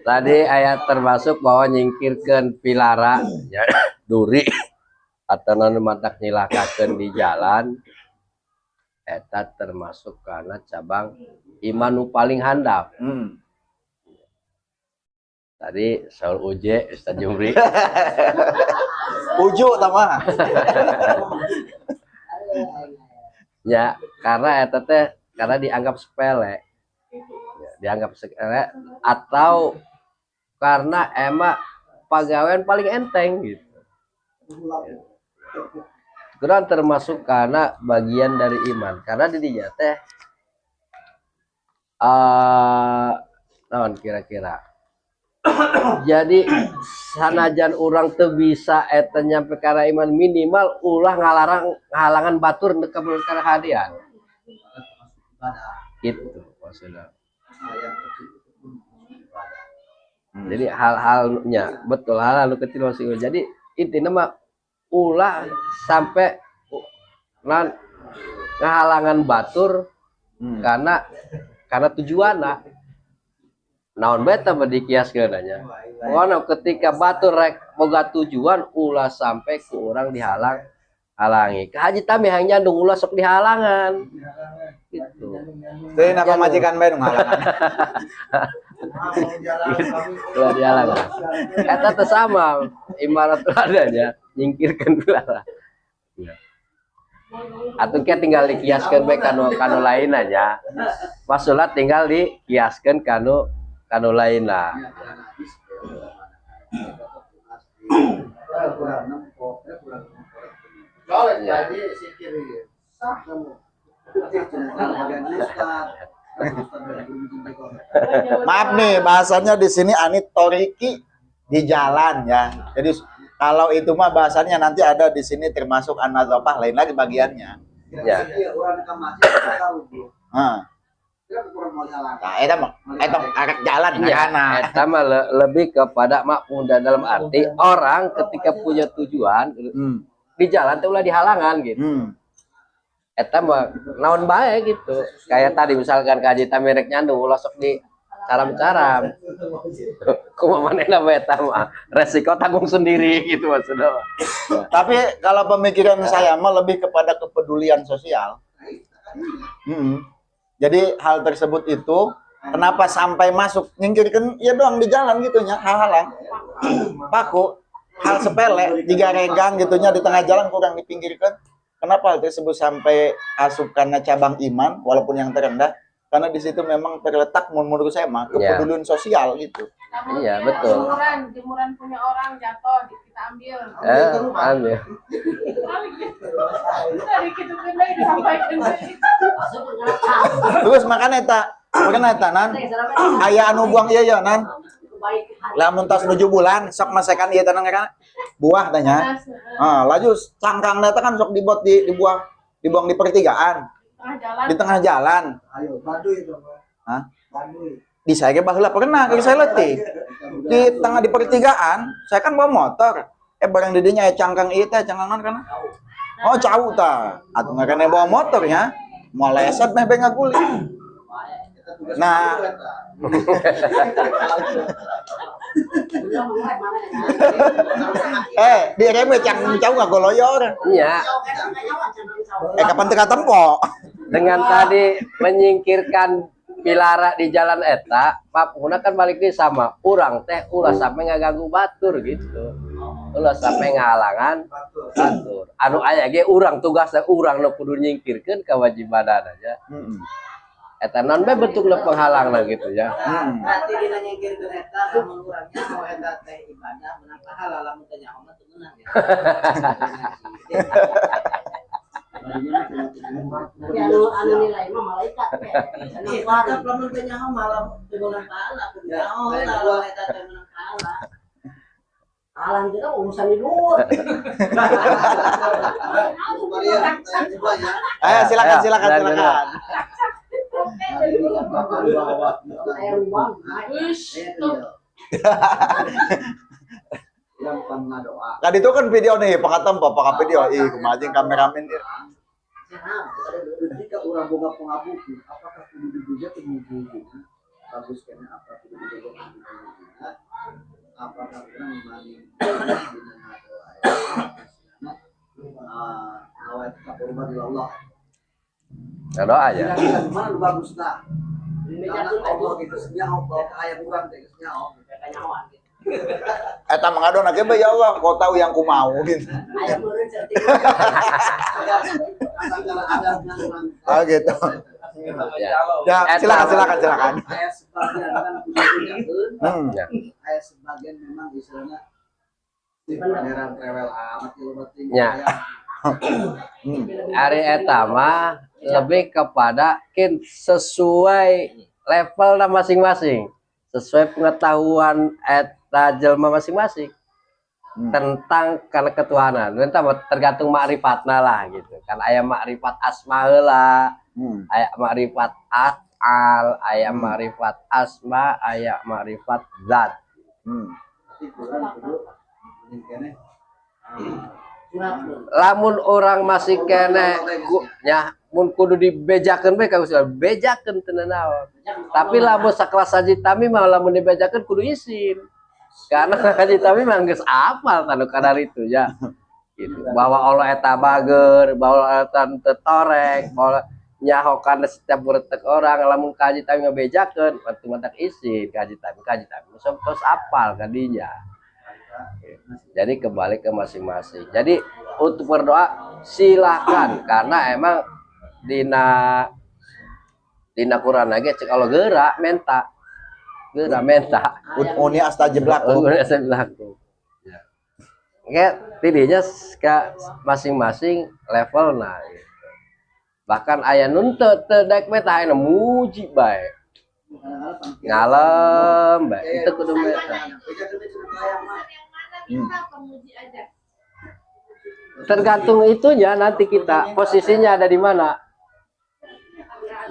Tadi ayat termasuk bahwa nyingkirkan pilara ya, duri atau nu matak nyilakakeun di jalan eta termasuk karena cabang iman nu paling handap. Tadi saur Uje Ustaz Jumri. Uju tama. Ya, karena eta teh karena dianggap sepele. Ya, dianggap sepele atau karena emang pagawean paling enteng gitu. Kurang termasuk karena bagian dari iman. Karena di dinya teh naon kira-kira. Jadi sanajan orang teu bisa eta nyampe kana iman, minimal ulah ngalarang ngahalangan batur nu ka kahadean. Gitu maksudnya. Jadi hal-halnya betul, hal-hal nu kecil masih. Jadi intinya mah ulah sampai nan ngahalangan batur karena tujuanna naon beta dikiaskeun nya. Pokoknya ketika batur rek boga tujuan, ulah sampai ku urang dihalang halangi. Ke Haji Tami hayang nyandung, ulah sok dihalangan. Gitu. Jadi napa majikan bae nu ngalangan. Ulah dihalangan. Eta teh sama imaratul adanya nyingkirkan pilara. Ya. Atau kita tinggal dikiaskan bae kanu kanu lain aja. Maksudnya tinggal dikiaskan kanu kanu lain lah. Kurang nempok, kurang nempok. Soalnya tadi sikir ya. Sah kamu. Ustaz. Maaf nih, bahasanya di sini anit thoriqi di jalan ya. Jadi kalau itu mah bahasanya nanti ada di sini termasuk an-nadzafah lain lagi bagiannya. Ya. Orang ke masjid tahu bro. Nah, Kita kurang mau jalan. nah eta mah eta arek jalan Iya, karena eta mah lebih kepada makmum dan dalam arti orang ketika punya tujuan di jalan teh ulah dihalangan gitu. Eta mah naon bae gitu. Kayak tadi misalkan ka Haji Tami rek nyandung, ulah sok di caram-caram. Kumaha manehna bae eta mah resiko tanggung sendiri gitu maksudnya. Tapi kalau pemikiran saya mah lebih kepada kepedulian sosial. Jadi hal tersebut itu kenapa sampai masuk nyingkirkan ya doang di jalan gitu nya, halang paku, hal sepele jika regang gitunya di tengah jalan kurang dipinggirkan. Kenapa hal tersebut sampai asup karena cabang iman walaupun yang terendah? Karena di situ memang terletak menurut saya mah kepedulian sosial gitu. Iya, betul. Jemuran, jemuran punya orang jatuh, kita ambil. Eh, ambil. Tadi gitu kan lagi disampaikan. Terus makanya eta, makanya eta nan aya anu buang iya ya nan. Lamun tos 7 bulan sok masakan ieu teh kan buah tanya. Ah, laju cangkang eta kan sok dibot di dibuang dibuang di pertigaan, Tengah jalan. Di tengah jalan. Ayo, Baduy itu, Pak. Hah? Baduy. Di saya ge baheula pernah ke saya letih. Di tengah di pertigaan, saya kan bawa motor. Eh, barang didinya aya cangkang ieu teh, cangkang naon kana? Oh, cau tah. Atuh ngaranna bawa motornya, moal leset meh be ngaguling. Nah. Eh, di rem we cangkang cau ngagoloyor. Iya, Eh, kapan teu katempo? Dengan tadi menyingkirkan Pilara di jalan eta, mafhumna kan balik deui sama urang teh ulah sampai ngaganggu batur gitu. Ulah sampai ngahalangan batur. Anu aya ge urang, tugasna urang nu kudu nyingkirkeun kewajibanan aja. Eta non bae bentukna penghalangna gitu ya. Berarti dina nyingkirkeun eta, lamun urangnya mau eta teh ibadah menang pahala, lamun teh nyaho mah teu meunang ya. Tapi anu anu nilai mah malaikat teh. Anu Tetep lamun teh nyaho malah teu meunang pahala, kudu nyaho lah lamun eta teh meunang pahala. Alam kita urusan di luar. Ayo silakan, Ayo, silakan, silakan. Silakan. Air uang. Ush, tuh. Yang pernah doa. Kan itu kan video nih, pakatem pak video, ih kumaha jeung kameramen ieu. Ketika orang boga pengabuku, apakah kudu dibuja atau dibuja? Bagus kena apa kudu dibuja atau dibuja? Apakah orang maning dina ngadoa ya? Ah, nawaitu taqarruban ila Allah. Nah, doa ya. Kira-kira mana nu bagus nah? Karena Allah gitu nyaho, kalau kaya urang teh geus nyaho. Kanyawan gitu. Eta mengadon ge ya Allah, kau tahu yang ku mau gitu. Aya meureun certik. Asal ada orang. Oh gitu. Ya. Ya, silakan, silakan, silakan. Aya sebagian kan kudu dibejakeun, Ya. aya sebagian memang istilahnya di pangeran rewel amat ya penting. Ya. Ari eta mah lebih kepada kin sesuai level masing-masing, sesuai pengetahuan eta jelma masing-masing tentang karena ketuhanan. Entah tergantung makrifatna lah gitu. Kan aya makrifat asma heula, aya makrifat af'al, aya makrifat asma, aya makrifat zat. Tapi kurang kudu mending keneh. Lamun orang masih kene ku, nya mun kudu dibejakeun bae ka Gusti Allah, bejakeun teu naon. Tapi lamun sakelas Haji Tami mah lamun dibejakeun kudu isin. Karena Haji Tami mah geus apal tanu kadar itu ya. Gitu. Bahwa Allah eta bager, bahwa Allah eta teu torek, bahwa nyaho kana setiap beretek orang, lamun ka Haji Tami ngabejakeun, berarti matak isin ka Haji Tami, ka Haji Tami sok tos apal kadinya. Jadi kembali ke masing-masing. Jadi untuk berdoa silahkan, karena emang dina dina Quran lagi cek Allah geura menta. Geura menta. Ud'uni astajib lakum. Ud'uni astajib lakum. Ya. Kayak tidinya ke masing-masing level nah gitu. Bahkan aya nu teu teu daek menta, aya muji bae. Ngalem bae. Itu kudu menta. Yang mana bisa pemuji aja. Tergantung itunya nanti kita posisinya ada di mana.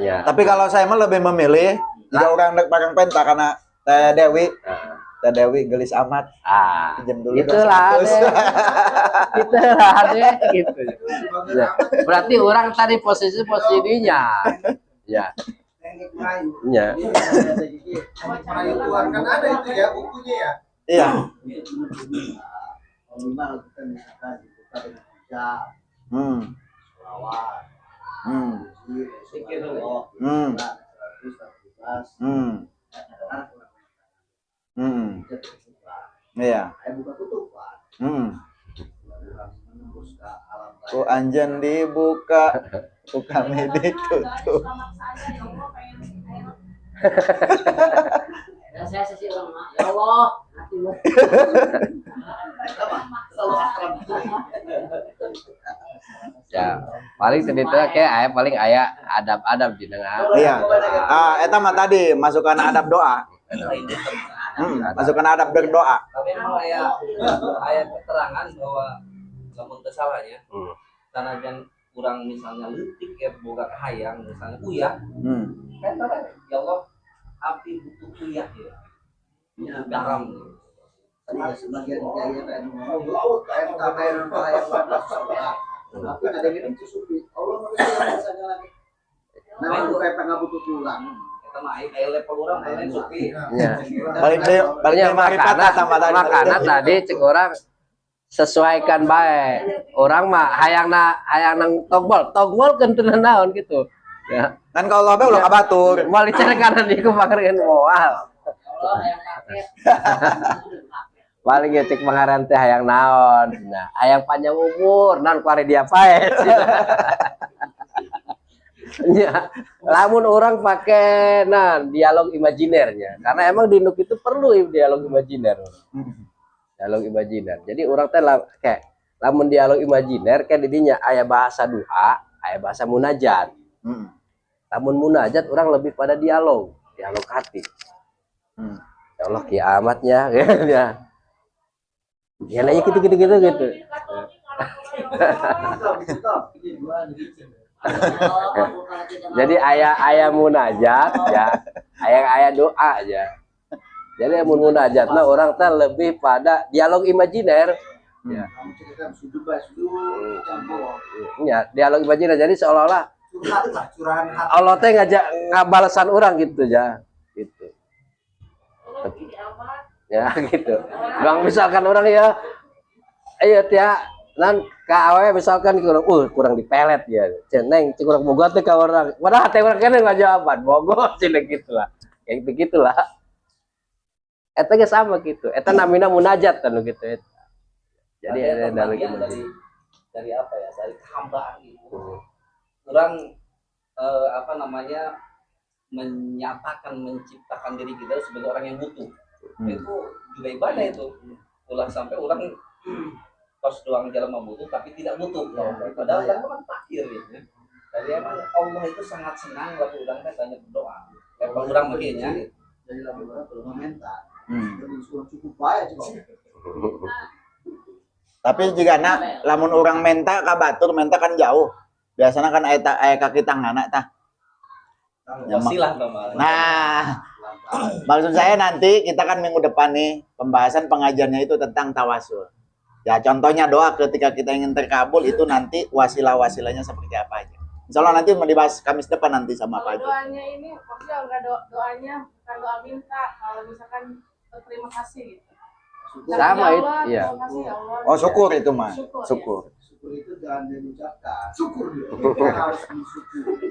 Ya. Tapi kalau saya mah lebih memilih jika orang dek bareng penta karena Teh Dewi, Teh Dewi gelis amat. Ah, Pinjam dulu dong itulah 100. deh. Itulah deh gitu. Ya. Berarti orang tadi posisi posisinya. Ya. Ya. Merayu Tuhan kan ada itu ya bukunya ya. Iya. Minimal kita misalkan dibuka dengan hijab, sholawat, puji, subhanallah, 100, 111, hijab terbuka. Ayo buka tutupan. Orang menembus ke alam Ku anjeun dibuka, ku kami ditutup. Doanya suka maksa aja, ya Allah pengen air. Ya saya sih orang mah. Ya Allah, hati lu. Selalu akrab. Ya, paling sedih kayak aya paling aya adab-adab di tengah. Iya. Ah, eta mah tadi masukkan adab doa. Masukkan adab berdoa. Tapi emang aya aya keterangan bahwa lamun teu salahnya sanajan kurang misalnya leutik ya boga kahayang misalnya uyah, eta we, ya Allah abdi butuh uyah ya, butuh garam. Tadi sebagian kiai teh anu ngomong, laut aya nu kabayar nu hayang salah. Tapi ada yang itu sufi. Allah mah geus segala. Nah, itu kayak pangabutuh tulang. Eta mah aya aya level urang lain sufi. Ya. Balik deui, balik Ya, deui makrifat makana, sama tadi. makana tadi cek orang sesuaikan bae. Orang mah hayangna hayang nang togbol, togbol kan teu naon gitu. Ya. Kan ka Allah bae ulah ka batur. Moal dicarekan di ku pangeran moal. Allah yang paket. Paling ya cek pangeran teh hayang naon. Nah, hayang panjang umur, nan kuari dia pae. Ya, lamun orang pakai nah dialog imajinernya, karena emang di nuk itu perlu dialog imajiner. Dialog imajiner. Jadi orang teh kayak lamun dialog imajiner kayak didinya aya bahasa doa, aya bahasa munajat. Lamun munajat orang lebih pada dialog, dialog hati. Ya Allah kiamatnya ya. Ya nanya gitu gitu gitu gitu. Stop, stop. Jadi aya aya munajat ya, aya aya doa ya. Jadi mun munajat nah orang teh lebih pada dialog imajiner. Ya. Kamu cerita sujud bae sujud campur. Ya, dialog imajiner. Jadi seolah-olah Curhat lah, curahan hati. Allah teh ngajak ngabalesan orang gitu ya. Gitu. Ya gitu. Bang misalkan orang ya ayo tia nan ka awewe misalkan kurang kurang dipelet ya. Ceneng cek urang boga teh ka orang. Padahal hati urang kene ngajawaban bogo cenah gitu lah. Kayak gitu gitulah. Eta ge sama gitu. Eta namina munajat kan gitu eta. Jadi Tapi ada eta dalam bagian dari apa ya? Dari kehambaan itu. Orang apa namanya, menyatakan menciptakan diri kita sebagai orang yang butuh. Itu juga ibadah itu. Ulah sampai orang tos doang jalan mau butuh tapi tidak butuh. Ya, Padahal ya. kan kan fakir ya. Jadi emang Allah itu sangat senang waktu orang kan banyak berdoa. Level orang begini. Jadi lamun orang belum meminta. Jadi suruh cukup baik coba. Tapi jika nak lamun orang menta ka batur menta kan jauh. Biasanya kan aya aya kaki tangan tah. Ya, Wasilah tambah. Nah, maksud saya nanti kita kan minggu depan nih pembahasan pengajiannya itu tentang tawasul. Ya contohnya doa ketika kita ingin terkabul itu nanti wasilah-wasilahnya seperti apa aja. Insya Allah nanti mau dibahas Kamis depan nanti sama Kalau Pak Haji. doanya ini maksudnya enggak doanya bukan doa minta, kalau misalkan berterima kasih gitu. Syukur. Sama Ya itu, Allah, iya. terima kasih ya Allah. Oh syukur itu mah. Syukur, ya. Syukur. Syukur itu jangan diucapkan. Syukur dia. Kita harus disyukuri.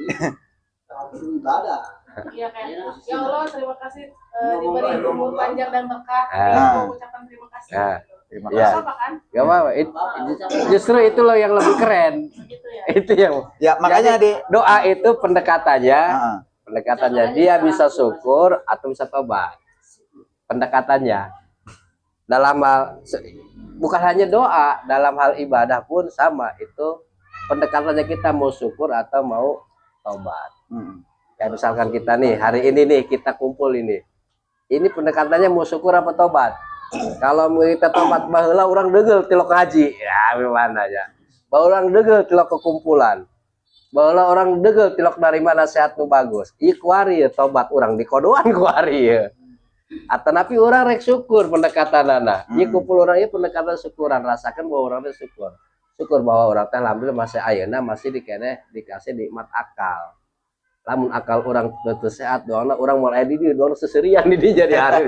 Harus ibadah. Iya kayak ya Allah terima kasih Ngomong diberi lah, umur ngomong lah. panjang dan berkah. Ah. Aku ucapkan terima kasih. Ah. Gitu. Terima Iya. kasih. Apa kan? Gak apa-apa. Justru itu loh yang lebih keren. Gitu ya. Itu yang Ya makanya Jadi, di doa itu pendekatannya, Ah, pendekatannya dia bisa syukur atau bisa tobat. Pendekatannya dalam hal bukan hanya doa, dalam hal ibadah pun sama itu pendekatannya kita mau syukur atau mau tobat. Kayak misalkan kita nih hari ini nih kita kumpul ini. Ini pendekatannya mau syukur apa tobat? Kalau mau kita tobat baheula urang degel tilok ngaji. Ya gimana ya. Bahwa urang degel tilok kekumpulan. Bahwa orang degel tilok narima nasihat nu bagus. Ieu kuari ya tobat urang dikodoan kuari ya. Atau tapi orang rek syukur pendekatanana. Ieu kumpul orang ieu pendekatan syukuran, rasakan bahwa orang teh syukur. Syukur bahwa orang teh alhamdulillah masih ayeuna masih dikene dikasih nikmat akal. Lamun akal orang betul sehat doangna orang mulai di dieu doang seserian di dieu jadi hari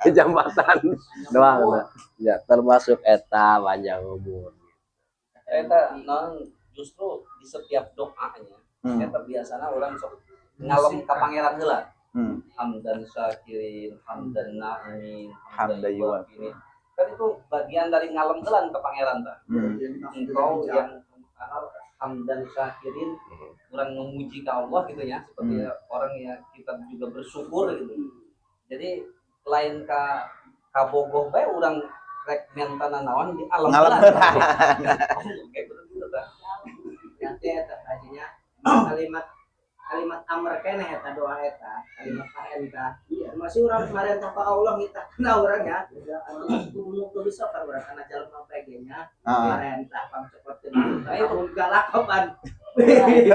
di jambatan doang. Ya termasuk eta panjang umur. Eta non justru di setiap doanya eta biasanya orang sok ngalem ka pangeran heula. Hamdan syakirin, hamdan na'imin, Hamdan hamdan yuwafini. Kan itu bagian dari ngalem heula ke pangeran tah. Engkau yang hamdan syakirin kurang memuji ke Allah gitu ya, seperti orang yang kita juga bersyukur gitu. Jadi lain ka kabogoh bae urang rek menta nanaon di alam Ngalem. heula. Kayak gitu tah. Nanti eta hajinya kalimat kalimat amr keneh eta doa eta kalimat parentah. Masih urang marentah ka Allah kita kena urang ya. Atuh kudu nu bisa kan urang kana jalma PG nya marentah pangcopotkeun. Ayo galak kapan. Jadi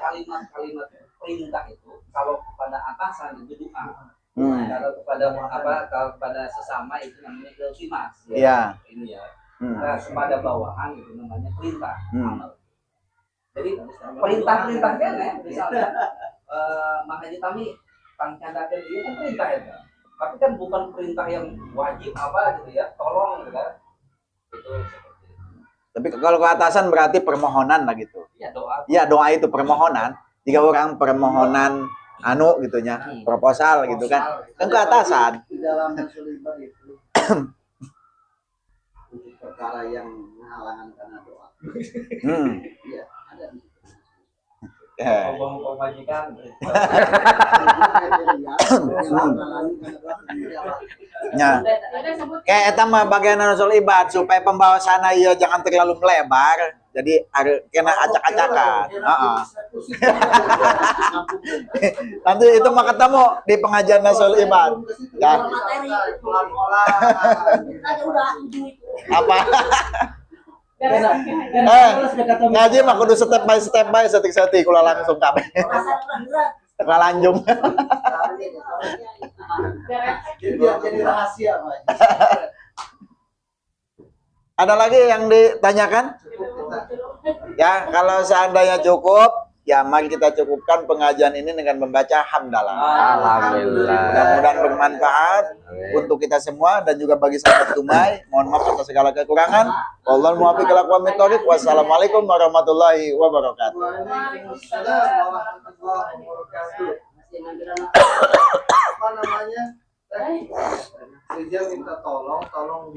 kalimat-kalimat perintah itu kalau kepada atasan itu doa. Kalau kepada apa, kalau kepada sesama itu namanya iltimas. Ini ya. Nah, kepada bawahan itu namanya perintah. Amal. Jadi perintah-perintah kene misalnya Mang Haji Tami pangcandakeun ieu kan perintah itu. Tapi kan bukan perintah yang wajib apa gitu ya, tolong gitu kan. Itu seperti itu. Tapi kalau ke atasan berarti permohonan lah gitu. Iya doa. Iya, doa itu permohonan. Jika orang permohonan anu gitu nya, proposal gitu kan. Kan ke atasan. Di dalam Nasul Ibad itu untuk perkara yang menghalangan karena doa. Iya, ada di situ. Ya. Ngomong pemajikan. Kriteria yang menghalangi karena doa sendiri apa? Ya. Ada sebut Kayak eta mah bagian Nasul Ibad supaya pembahasannya iya jangan terlalu melebar. Jadi kena acak-acakan. Heeh. Nanti itu mah ketemu di pengajian Nasul Ibad. Ya. Materi Pelan-pelan. Aja udah ujung itu. Apa? beres. Eh, ngaji mah kudu step by step by setik-setik kula langsung kabeh. Pasar udah berat. Teka lanjung. Beres. Jadi biar jadi rahasia, Pak. Ada lagi yang ditanyakan? Cukup kita. Ya, kalau seandainya cukup, ya mari kita cukupkan pengajian ini dengan membaca hamdalah. Alhamdulillah. Mudah-mudahan bermanfaat untuk kita semua dan juga bagi sahabat Dumai. Mohon maaf atas segala kekurangan. Wallahul muwaffiq ila aqwamit thoriq. Wassalamualaikum warahmatullahi wabarakatuh. Waalaikumsalam warahmatullahi wabarakatuh. Masih ngambil anak. Apa namanya? Teh, Rizal minta tolong, tolong.